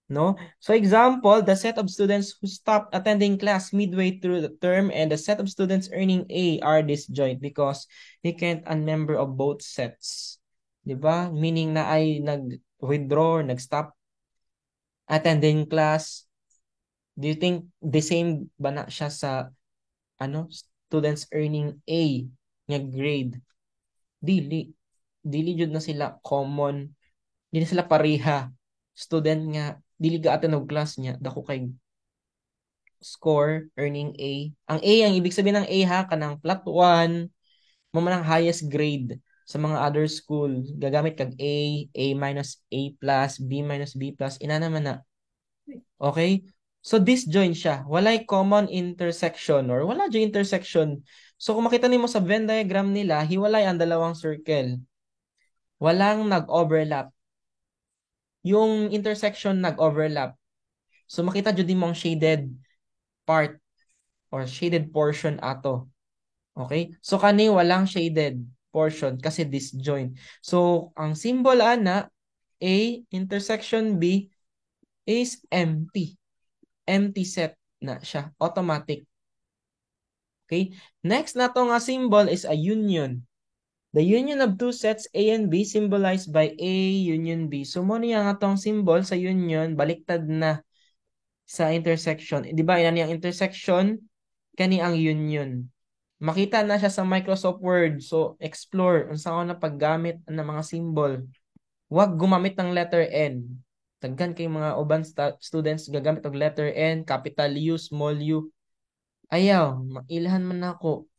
No? So example, the set of students who stopped attending class midway through the term and the set of students earning A are disjoint because they can't a member of both sets. 'Di ba? Meaning na ay nag-withdraw, nag-stop attending class. Do you think the same ba na siya sa ano, students earning A nga grade? Dili. Dili jud na sila common. Dili sila pareha. Student nga dili ga attend og class niya, dako kay score, earning A. Ang A, ang ibig sabihin ng A ha, kanang flat 1, mo man ang highest grade sa mga other school. Gagamit kag A, A minus, A plus, B minus, B plus, ina naman na. Okay? So disjoint siya. Walay common intersection or wala jud intersection. So kung makita nimo sa Venn diagram nila, hiwalay ang dalawang circle. Walang nag-overlap. Yung intersection nag-overlap. So makita jud nimo ang shaded part or shaded portion ato. Okay? So kani walang shaded portion kasi disjoint. So ang symbol ana, A intersection B is empty. Empty set na siya. Automatic. Okay? Next na to nga symbol is a union. The union of two sets A and B symbolized by A union B. So mo niya nga tong symbol sa union, baliktad na sa intersection. Di ba inani ang intersection, kani ang union. Makita na siya sa Microsoft Word. So explore unsa na paggamit ng mga symbol. Huwag gumamit ng letter N. Daghan kay mga uban students gagamit og letter N, capital U, small u. Ayaw, mailhan man nako.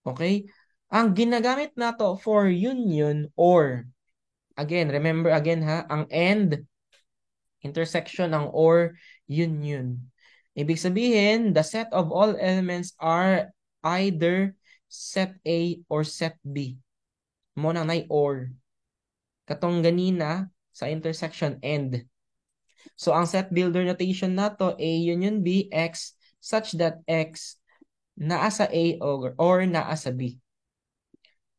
Okay? Ang ginagamit nato for union or, again, remember again ha, ang and, intersection, ang or, union. Ibig sabihin, the set of all elements are either set A or set B. Mo na nay or. Katong ganina sa intersection, and. So ang set builder notation nato, A union B, X such that X naa sa A or naa sa B.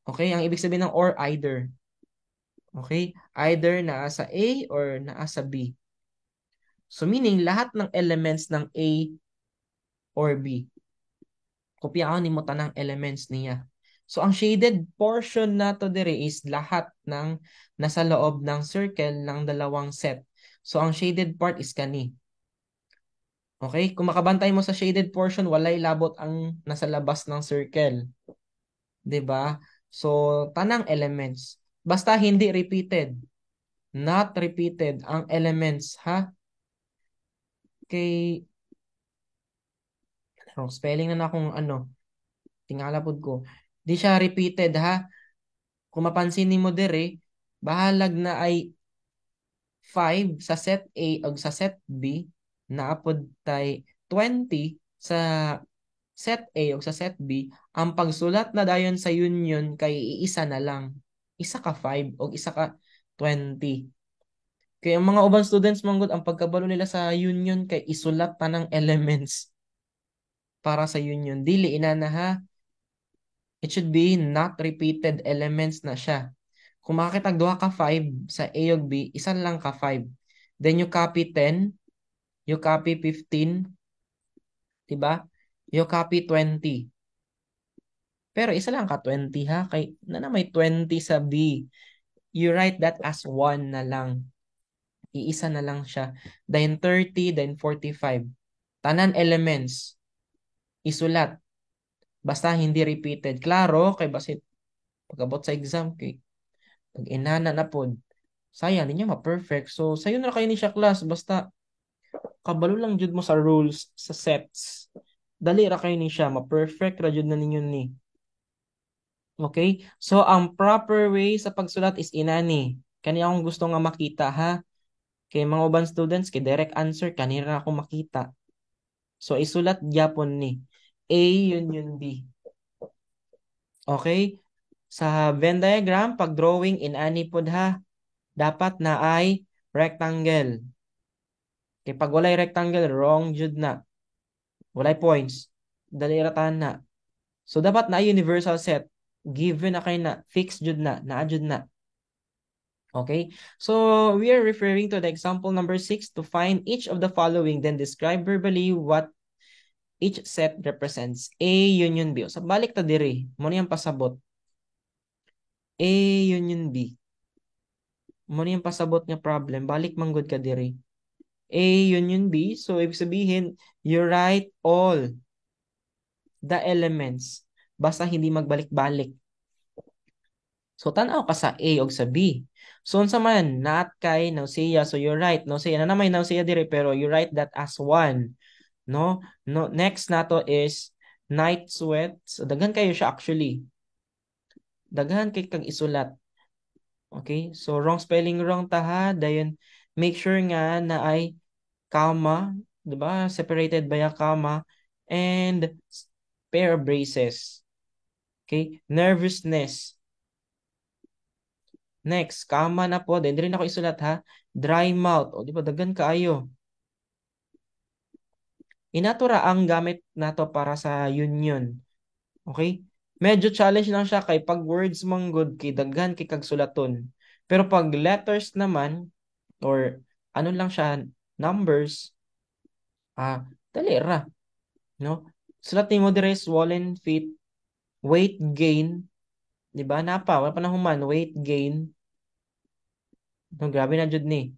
Okay, ang ibig sabihin ng or, either. Okay, either naa sa A or naa sa B. So meaning lahat ng elements ng A or B. Kopyaon nimo tanang elements niya. So ang shaded portion nato dire is lahat ng nasa loob ng circle ng dalawang set. So ang shaded part is kani. Okay? Kung makabantay mo sa shaded portion, walay labot ang nasa labas ng circle. 'Di ba? So tanang elements. Basta hindi repeated. Not repeated ang elements, ha? Kay Wrong spelling na na akong ano, tingala pod ko. Di siya repeated ha. Kung mapansin nimo diri, bahalag naay 5 sa set A o sa set B, naa pod tay 20 sa set A o sa set B, ang pagsulat na dayon sa union kay iisa na lang. Isa ka 5 o isa ka 20. Kaya ang mga ubang students manggod, ang pagkabalo nila sa union kay isulat tanang elements para sa union. Dili inana ha. It should be not repeated elements na siya. Kung makakita duha ka 5 sa A ug B, isa lang ka 5. Then you copy 10, you copy 15, diba? You copy 20. Pero isa lang ka 20 ha, kay na may 20 sa B. You write that as 1 na lang. Iisa na lang siya. Then 30, then 45. Tanan elements isulat. Basta hindi repeated. Klaro, kay basit pag-abot sa exam, kay pag inana na pod, sayang, hindi niya ma-perfect. So, sayo na kayo ni siya, class. Basta, kabalo lang jud mo sa rules, sa sets. Dali ra kayo ni siya. Ma-perfect ra jud na ninyo ni. Okay? So, ang proper way sa pagsulat is inani. Kani akong gusto nga makita, ha? Kay mga uban students, kay direct answer, kanira ako makita. So, isulat gyapon ni. A union B. Okay? Sa Venn diagram, pag drawing, inani pod ha. Dapat naay rectangle. Kay pag walay rectangle, wrong jud na. Walay points. Dali ra na. So, dapat na universal set. Given na kay na. Fixed jud na. Naa jud na. Okay? So, we are referring to the example number 6 to find each of the following, then describe verbally what each set represents. A union B. So, balik ta diri. Mo ni ang pasabot. A union B. Mo ni ang pasabot nga problem. Balik manggod ka diri. A union B. So, ibig sabihin, you write all the elements. Basta hindi magbalik-balik. So, tanaw ka sa A o sa B. So, unsa man, naa kay nausea. So, you write nausea. Na may nausea dire, pero you write that as 1. No? No, next nato is night sweat. So, daghan kayo siya actually. Daghan kay kag isulat. Okay? So, wrong spelling, wrong ta ha. Dayon, make sure nga naay comma, 'di ba? Separated by a comma and pair of braces. Okay? Nervousness. Next, comma na po. Then, rin ako isulat ha. Dry mouth. O, di ba? Daghan kaayo. Inatura ang gamit nato para sa union. Okay? Medyo challenge lang siya kay pag words man gud, kay daghan kay kag sulaton. Pero pag letters naman or ano lang siya, numbers, dali ra. No? Sulat nimo dire swollen feet, weight gain, 'di ba? Napa, wala pa na human, weight gain. No, grabe na jud ni.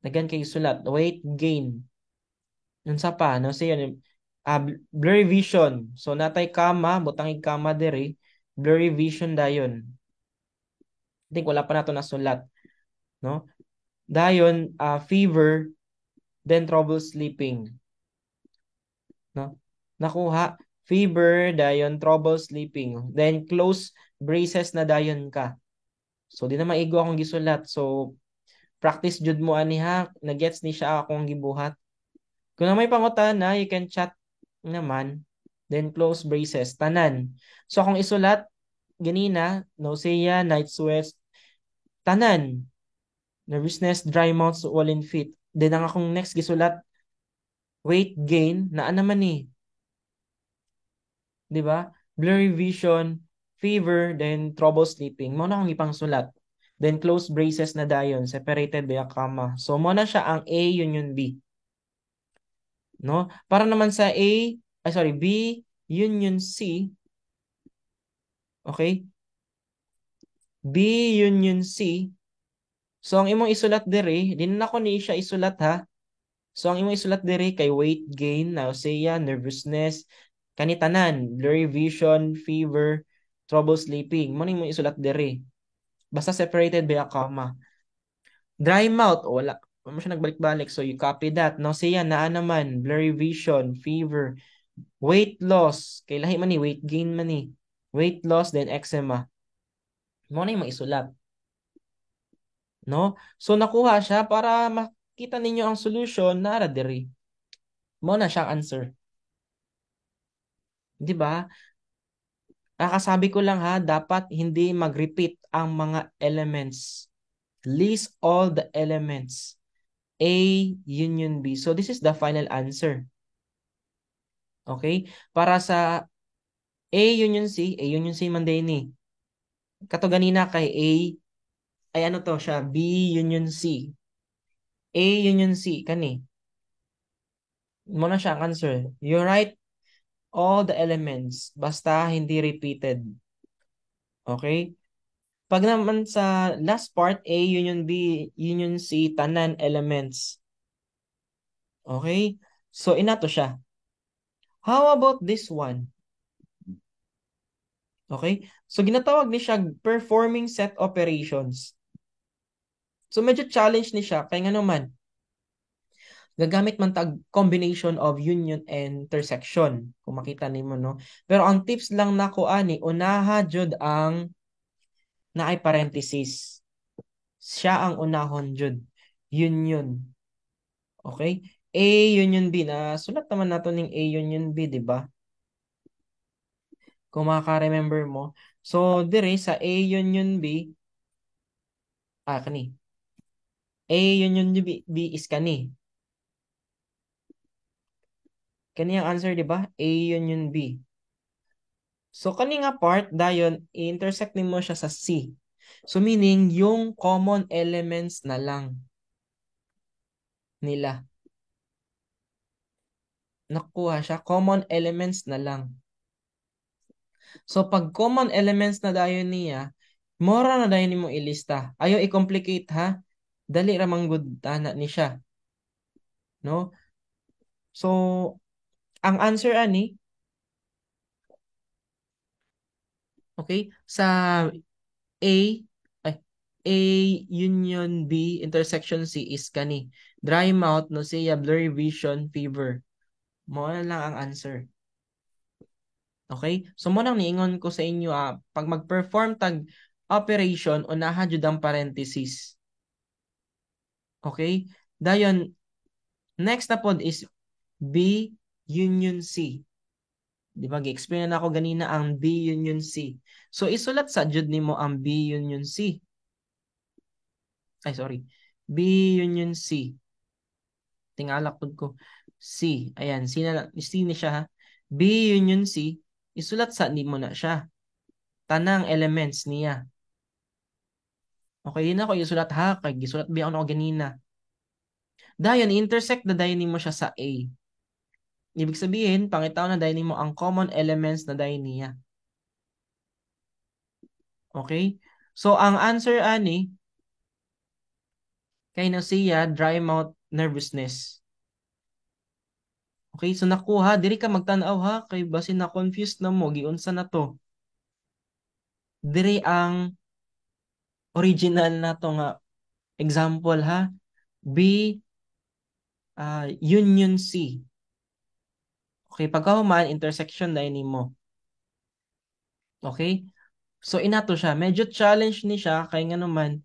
Daghan kay sulat, weight gain. Unsa pa, no? Say blurry vision. So natay comma, butang comma diri, blurry vision dayon. I think wala pa nato nasulat, no? Dayon fever, then trouble sleeping. No? Nakuha fever, dayon trouble sleeping. Then close braces na dayon ka. So di na maigo akong gisulat. So practice jud mo ani ha, nagets ni siya akong gibuhat. Kung na may pangutana, you can chat naman. Then close braces, tanan. So akong isulat ganina, nausea, night sweats, tanan. Nervousness, dry mouth, swollen feet. Then ang akong next gisulat, weight gain, naa naman ni. 'Di ba? Blurry vision, fever, then trouble sleeping. Mo na akong ipangsulat. Then close braces na dayon, separated by a comma. So mo na siya ang A union B. No? Para naman sa A, ay sorry, B union C. Okay? B union C. So ang imong isulat diri, din na ko ni siya isulat ha. So ang imong isulat diri kay weight gain, nausea, nervousness, kanitanan, blurry vision, fever, trouble sleeping. Mo ni imong isulat diri. Basta separated by a comma. Dry mouth, o wala. Wala mo siya nagbalik-balik. So you copy that. Nausea, naa naman, blurry vision, fever, Weight loss. Kay lahi man ni, weight gain man ni. Weight loss, then eczema. Mao na yung maisulat. No? So nakuha siya para makita ninyo ang solution na diri. Mao na siyang answer. 'Di ba? Kakasabi ko lang ha, dapat hindi mag-repeat ang mga elements. List all the elements. A union B. So this is the final answer. Okay? Para sa A union C, A union C man din ni. Kato ganina kay A, ay ano to siya, B union C. A union C, kani. Mao na siya ang answer. You write all the elements, basta hindi repeated. Okay? Pag naman sa last part, A union B union C, tanan elements. Okay? So, inato siya. How about this one? Okay? So, ginatawag ni siya performing set operations. So, medyo challenge ni siya. Kaya nga naman, gagamit man tag combination of union and intersection. Kung makita nimo, no? Pero ang tips lang nako ani, unaha jud ang naay parenthesis. Siya ang unahon jud. Union. Okay? A union B. Na sulat naman nato ning A union B, di ba? Kung maka-remember mo. So, dire sa A union B, ah, kani. A union B is kani. Kani ang answer, di ba? A union B. So, kani nga part, dayon, i-intersect nimo siya sa C. So, meaning, yung common elements na lang nila. Nakuha siya, common elements na lang. So, pag common elements na dayon niya, mora na dayon nimo ilista. Ayo i-complicate ha. Dali ra man gud tana ni siya. No? So, ang answer ani, okay, sa A, ay, A union B intersection C is kani. Dry mouth, nausea, blurry vision, fever. Mao na lang ang answer. Okay? So mao nang niingon ko sa inyo pag mag-perform tag operation, unahan jud ang parenthesis. Okay? Dayon next na pod is B union C. Di ba? Gi-explain na ako ganina ang B union C. So isulat sa jud nimo ang B union C. Ay, sorry. B union C. Tingalak pud ko. C. Ayan, C na lang. C ni siya ha. B union C, isulat sa nimo na siya. Tanang elements niya. Okay, din ako isulat ha. Kay gisulat ba ako ganina. Dayon, intersect na dayon nimo siya sa A. Ibig sabihin, pangitaw na dayon nimo ang common elements na dayon niya. Okay? So, ang answer ani, kay nausea, dry mouth, nervousness. Okay, so nakuha, diri ka magtan-aw ha, kay basin na confused na mo, giunsa na to. Diri ang original na to nga example ha. B union C. Okay, pagkahuman, intersection na nimo. Okay? So inato siya. Medyo challenge ni siya kay nga naman,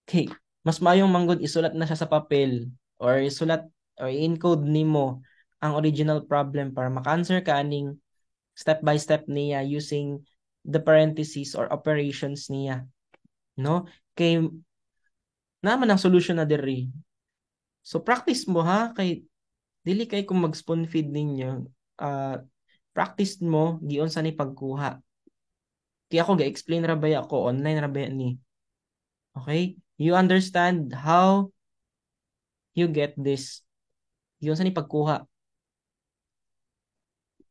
okay, mas mayong manggod isulat na siya sa papel or isulat or i-encode nimo ang original problem para maka-answer ka aning step by step niya using the parentheses or operations niya. No? Kay naman ang solution na diri. So practice mo ha, kay dili kay kung mag spoon feed ninyo, practice mo giunsa ni pagkuha. Kaya ako ga-explain ra ba ako, online ra ba ni. Okay? You understand how you get this. Giunsa ni pagkuha.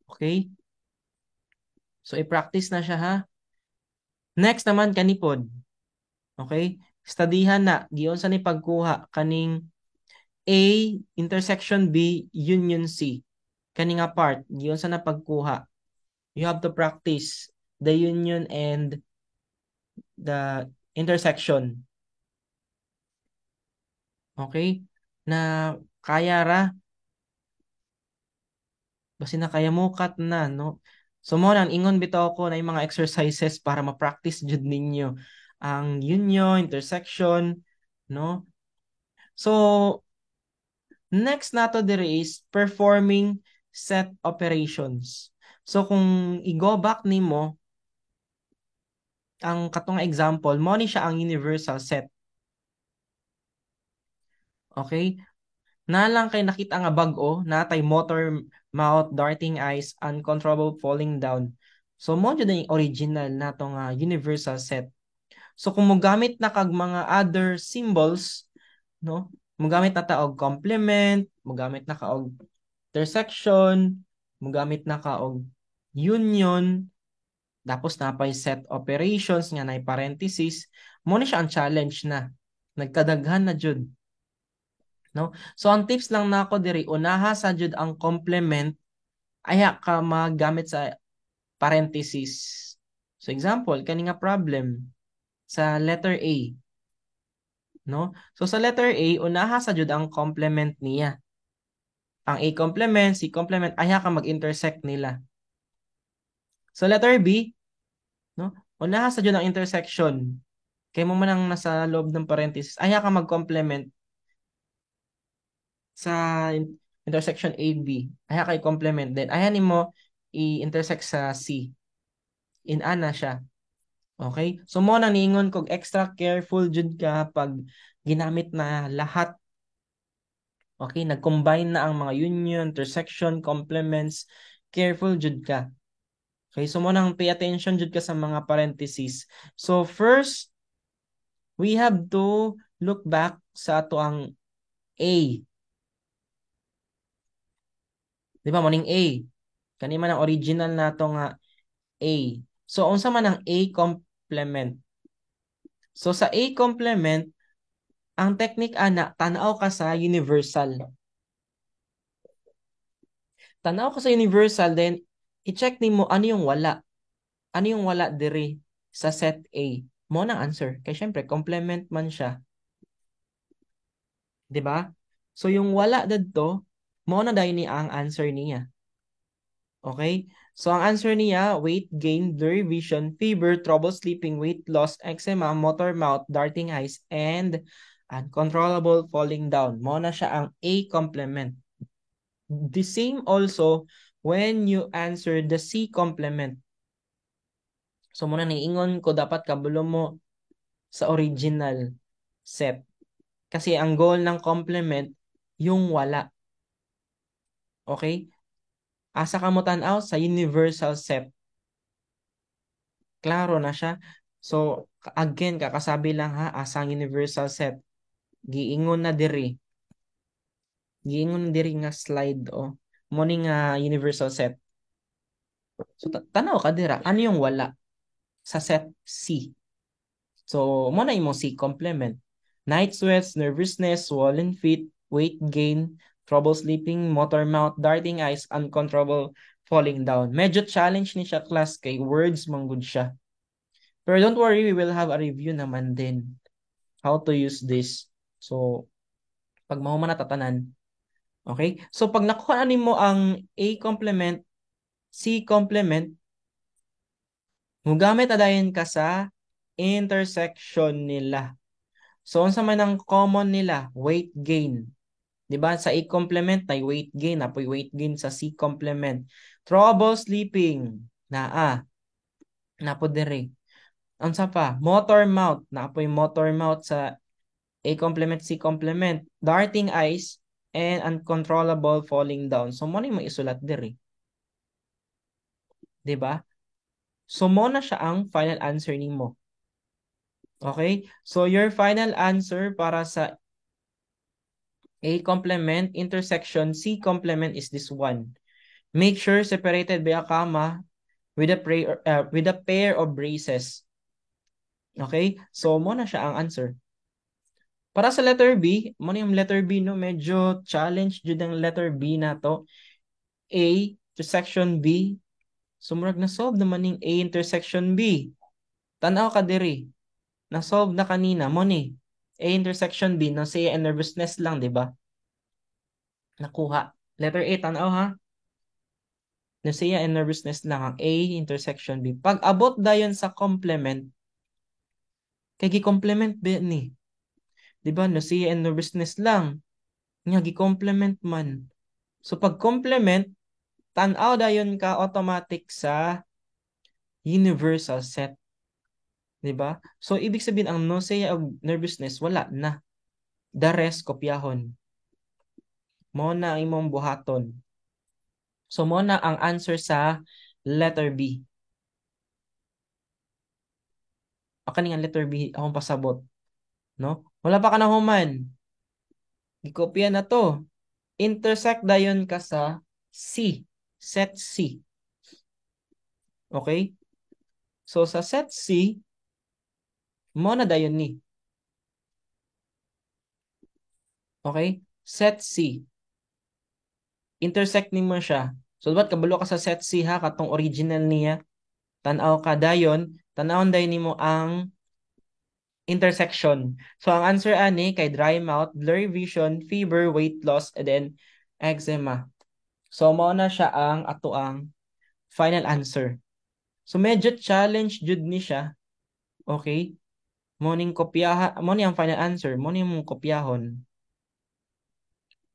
Okay? So i-practice na siya ha. Next naman kanipod. Okay? Studyhan na giunsa ni pagkuha kaning A intersection B union C. Kani nga part giunsa na pagkuha. You have to practice the union and the intersection. Okay? Na kaya ra. Basi na kaya mukat na, no? So mo nang ingon bitaw ko na yung mga exercises para ma-practice jud ninyo ang union, intersection, no? So next nato diri is performing set operations. So kung i-go back nimo ang katong example, mo ni siya ang universal set. Okay? Na lang kay nakita nga bag-o, natay motor mouth, darting eyes, uncontrollable falling down. So mo jud yung original nato nga universal set. So kung mogamit na kag mga other symbols, no? Mogamit na ta og complement, mogamit na ka og intersection, mogamit na ka og union, tapos napay set operations nga nay parenthesis, mo ni siya ang challenge na. Nagkadaghan na jud. No? So ang tips lang nako diri, unaha sa jud ang complement, ayha ka magamit sa parenthesis. So example, kani nga problem sa letter A. No? So sa letter A, unaha sa jud ang complement niya. Ang A complement, C complement, ayha ka mag-intersect nila. Sa letter B, no? Unaha sa jud ang intersection. Kay mo man ang nasa loob ng parenthesis, ayha ka mag-complement sa intersection A, B. Ayha kay complement. Then, ayha nimo i-intersect sa C. In-ana siya. Okay? So, mo nang niingon kog extra careful jud ka pag ginamit na lahat. Okay? Nag-combine na ang mga union, intersection, complements. Careful jud ka. Okay? So, mo nang pay attention jud ka sa mga parentheses. So, first, we have to look back sa ato ang A. Di ba? Morning A. Kani man ang original nato nga A. So, unsa man ang A complement? So, sa A complement, ang technique ana, tanaw ka sa universal. Tanaw ka sa universal, then i-check nimo ano yung wala. Ano yung wala diri sa set A? Mo nang answer. Kay syempre, complement man siya. 'Di ba? So yung wala didto, mo na dayon ni ang answer niya. Okay? So ang answer niya, weight gain, blurry vision, fever, trouble sleeping, weight loss, eczema, motor mouth, darting eyes, and uncontrollable falling down. Mo na siya ang A complement. The same also when you answer the C complement. So muna niingon ko dapat kabulo mo sa original set. Kasi ang goal ng complement, yung wala. Okay? Asa ka mo tan-aw? Sa universal set. Klaro na siya. So, again, kakasabi lang ha, asa ang universal set. Giingon na diri. Giingon na diri nga slide oh. Mo ni nga universal set. So, tanaw ka dira. Ano yung wala sa set C? So, mo na imong C complement. Night sweats, nervousness, swollen feet, weight gain, trouble sleeping, motor mouth, darting eyes, uncontrollable falling down. Medyo challenge ni siya, class, kay words man gud siya. Pero don't worry, we will have a review naman din how to use this. So, pag mahuman na tatanan. Okay? So, pag nakuha na nimo ang A complement, C complement, mugamit na dayon ka sa intersection nila. So, unsa man ang common nila? Weight gain. 'Di ba? Sa A complement ay weight gain, apoy weight gain sa C complement. Trouble sleeping, naa. Napo diri. Unsa pa? Motor mouth, naapoy motor mouth sa A complement, C complement. Darting eyes and uncontrollable falling down. So mo na yung isulat diri. 'Di ba? So mo na siya ang final answer nimo. Okay? So your final answer para sa A complement intersection C complement is this one. Make sure separated by a comma with a pair of braces. Okay? So mo na siya ang answer. Para sa letter B, mo na yung letter B, no, medyo challenge jud ang letter B na to. A intersection B. So murag na solve naman ning A intersection B. Tan-aw ka diri. Na-solve na kanina mo ni. A intersection B, nausea and nervousness lang, di ba? Nakuha. Letter A, tanaw ha. Nausea and nervousness lang ang A intersection B. Pag abot dayon sa complement, kay gi-complement ba ni? Di ba? Nausea and nervousness lang. Nga gi-complement man. So pag complement, tan-aw dayon ka automatic sa universal set. Di ba? So ibig sabihin, ang nausea ug nervousness, wala na. The rest kopyahon. Mao na ang imong buhaton. So mao na ang answer sa letter B. Kani nga letter B akong pasabot. No? Wala pa ka na human. Gikopya na to. Intersect dayon ka sa C. Set C. Okay? So sa set C, mo na dayon ni. Okay? Set C. Intersect nimo siya. So dapat kabalo ka sa set C ha, katong original niya. Tan-aw ka dayon, tan-awon dayon nimo ang intersection. So ang answer ani kay dry mouth, blurry vision, fever, weight loss, and then eczema. So mao na siya ang ato ang final answer. So medyo challenge jud ni siya. Okay? Mo ning kopyaha, mo ni ang final answer, mo ni mong kopyahon.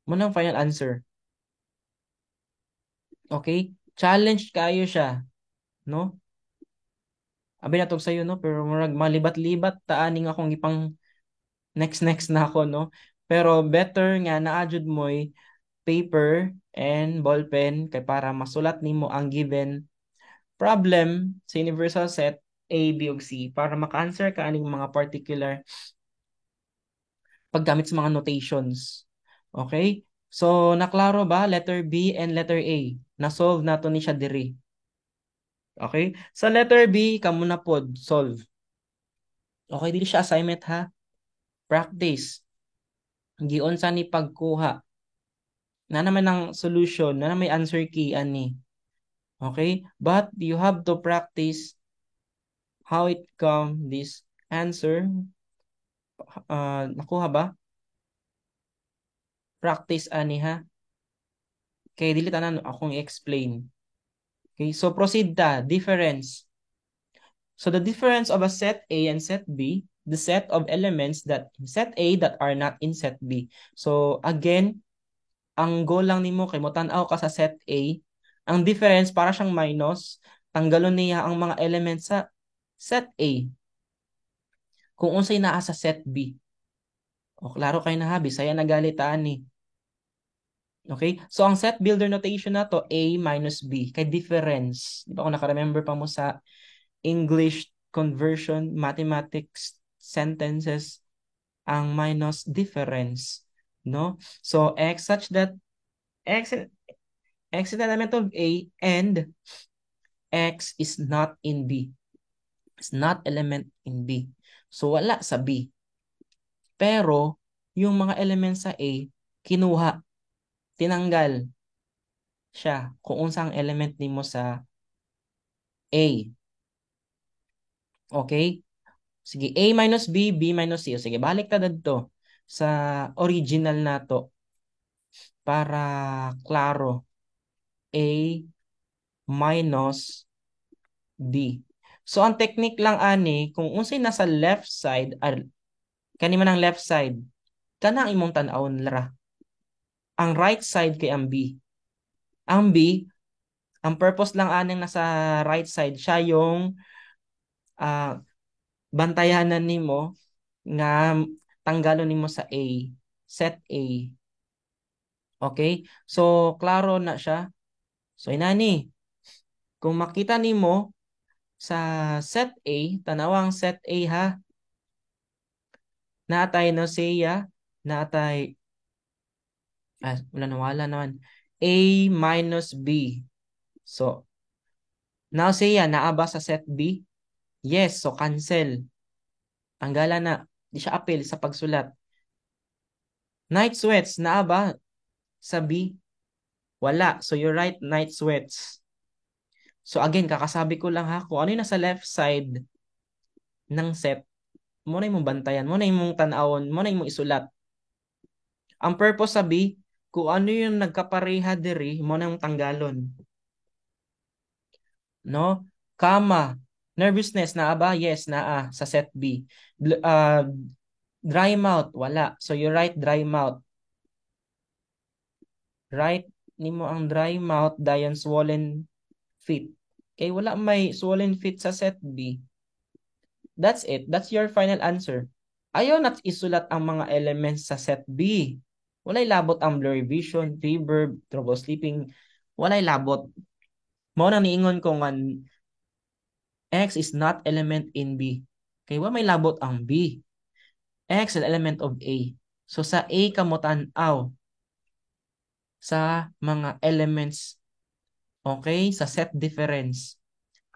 Mo na ang final answer. Okay? Challenge kayo siya, no? Abi na sayo, no, pero murag malibat-libat ta aning akong ipang next next na ako, no. Pero better nga naa jud mo'y paper and ballpen kay para masulat nimo ang given problem sa universal set A, B ug C para maka-answer ka aning mga particular paggamit sa mga notations. Okay? So, naklaro ba? Letter B and letter A. Na-solve nato ni siya diri. Okay? Sa letter B, kamo na pod, solve. Okay, dili siya assignment ha. Practice. Giunsa ni pagkuha. Na naman ang solution, na may answer key ani. Okay? But you have to practice how it come this answer. Nakuha ba? Practice ani ha. Kay dili tanan akong i-explain. Okay, so proceed ta. Difference. So the difference of a set A and set B, the set of elements that in set A that are not in set B. So again, ang goal lang nimo kay mo tan-aw ka sa set A, ang difference para siyang minus, tanggalon niya ang mga elements sa set A kung unsay naa sa set B. O klaro kay na ha, Bisaya na galitaan ni. Okay? So ang set builder notation nato, A minus B kay difference. Di ba kung naka-remember pa mo sa English conversion mathematics sentences, ang minus difference, no? So x such that x x is an element of A and x is not in B. It's not element in B. So wala sa B. Pero yung mga elements sa A, kinuha, tinanggal siya kung unsang element nimo sa A. Okay? Sige, A minus B, B minus C. O, sige, balik ta didto sa original nato para klaro. A minus B. So, ang technique lang ani, kung unsay nasa left side, kani man ang left side, kanang imong tan-awon ra. Ang right side kay ang B. Ang B, ang purpose lang aning nasa right side, siya yung bantayanan nimo nga tanggalon nimo sa A, set A. Okay? So, klaro na siya. So, inani, kung makita nimo sa set A, tanawang set A ha, naatay nausea, naatay, wala na, wala naman. A minus B. So, nausea, naa ba sa set B? Yes, so cancel. Tanggalan na. Di siya apil sa pagsulat. Night sweats, naa ba sa B? Wala. So you write night sweats. So again, kakasabi ko lang ha, kung ano yung nasa left side ng set, mo na imong bantayan, mo na imong tan-awon, mo na imong isulat. Ang purpose sa B, kung ano yung nagkapareha diri, mo na yung tanggalon. No? Comma. Nervousness, naa ba? Yes, naa sa set B. Dry mouth, wala. So you write dry mouth. Write nimo ang dry mouth, dayon swollen feet. Okay, wala may swollen feet sa set B. That's it. That's your final answer. Ayaw na isulat ang mga elements sa set B. Walay labot ang blurry vision, fever, trouble sleeping. Walay labot. Mao nang niingon ko nga X is not element in B. Okay, wa may labot ang B. X is element of A. So sa A ka motan-aw sa mga elements. Okay, sa set difference.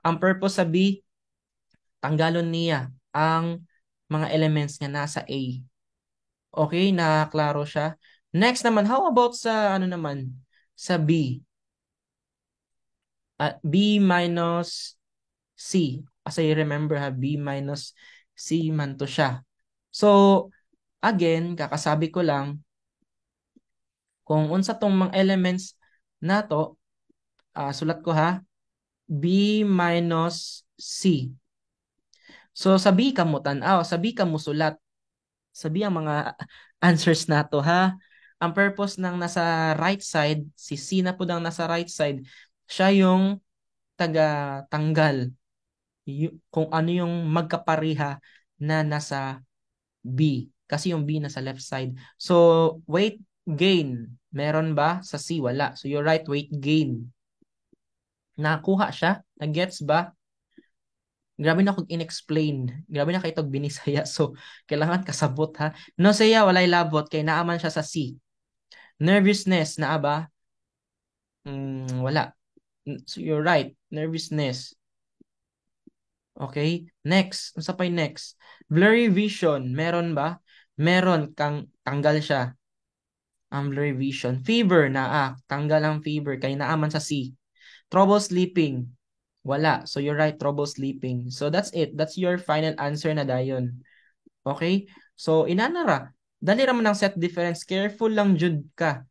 Ang purpose sa B, tanggalon niya ang mga elements nga nasa A. Okay, na klaro siya. Next naman, how about sa ano naman? Sa B. B minus C. As I remember ha, B minus C man to siya. So, again, kakasabi ko lang, kung unsa tong mga elements nato, sulat ko ha, B minus C. So sa B ka mo tan-aw, sa B ka mo sulat. Sa B ang mga answers nato ha. Ang purpose ng nasa right side, si C na pud ang nasa right side, siya yung taga-tanggal kung ano yung magkapareha na nasa B. Kasi yung B nasa left side. So, weight gain, meron ba? Sa C, wala. So, you write weight gain. Nakuha siya? Nag-gets ba? Grabe na akong in-explain. Grabe na kaayo binisaya. So, kailangan kasabot ha. Nausea, walay labot. Kay naa man siya sa C. Nervousness, naa ba? Wala. So, you're right. Nervousness. Okay? Next. Unsa pa'y next? Blurry vision. Meron ba? Meron. Kang tanggal siya. Ang blurry vision. Fever, naa. Tanggal ang fever. Kay naa man sa C. Trouble sleeping. Wala. So you're right, trouble sleeping. So that's it. That's your final answer na dayon. Okay? So inana ra. Dali ra man ang set difference. Careful lang jud ka.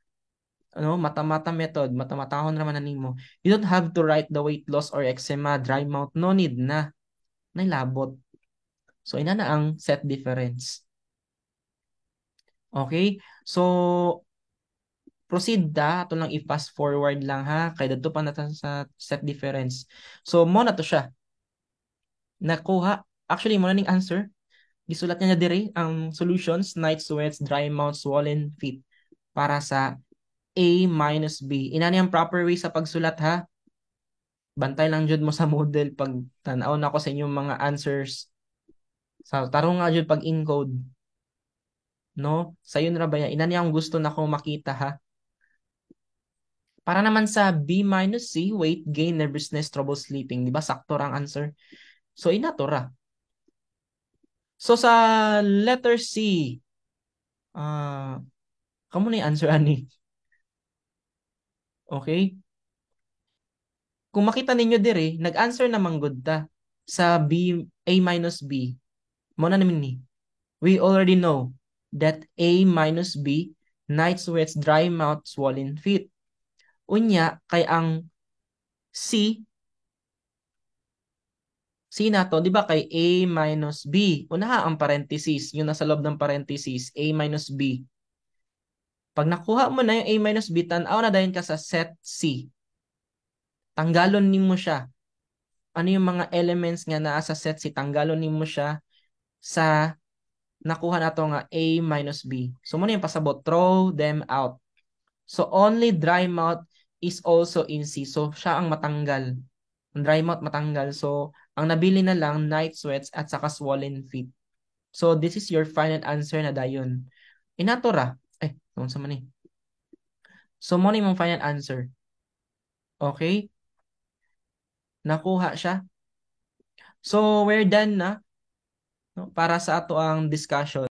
Ano, mata-mata method, mata-matahon ra man na nimo. You don't have to write the weight loss or eczema, dry mouth. No need na. Nailabot. So inana ang set difference. Okay? So proceed da, ato lang i-fast forward lang ha, kay dadto pa natin sa set difference. So mo na to siya. Nakuha, actually mo na ning answer. Gisulat niya diri ang solutions: night sweats, dry mouth, swollen feet para sa A minus B. Inani ang proper way sa pagsulat ha. Bantay lang jud mo sa model pag tan-aw na ko sa inyong mga answers. Sa tarong nga jud pag encode. No? Sayon ra ba ya? Inani ang gusto nako makita ha. Para naman sa B minus C, weight gain, nervousness, trouble sleeping. Di ba? Sakto ang answer. So, inato ra. So, sa letter C, kamo na yung answer ani. Okay? Kung makita ninyo dire, nag-answer naman gud ta sa B, A minus B. Mo na naman ni. We already know that A minus B, night sweats, dry mouth, swollen feet. Unya, kay ang C, C na to, di ba kay A minus B? Unaha ang parenthesis, yung nasa loob ng parenthesis, A minus B. Pag nakuha mo na yung A minus B, tanaw na dayon ka sa set C. Tanggalon nimo siya. Ano yung mga elements nga naa sa set C, tanggalon nimo siya sa nakuha nato nga A minus B. So mo na yung pasabot, throw them out. So only dry mouth is also in C. So siya ang matanggal. Ang dry mouth matanggal. So ang nabili na lang, night sweats at saka swollen feet. So this is your final answer na dayon. Inato ra. Eh, unsa man ni? So mo na yung final answer. Okay? Nakuha siya. So we're done na, no, para sa ato ang discussion.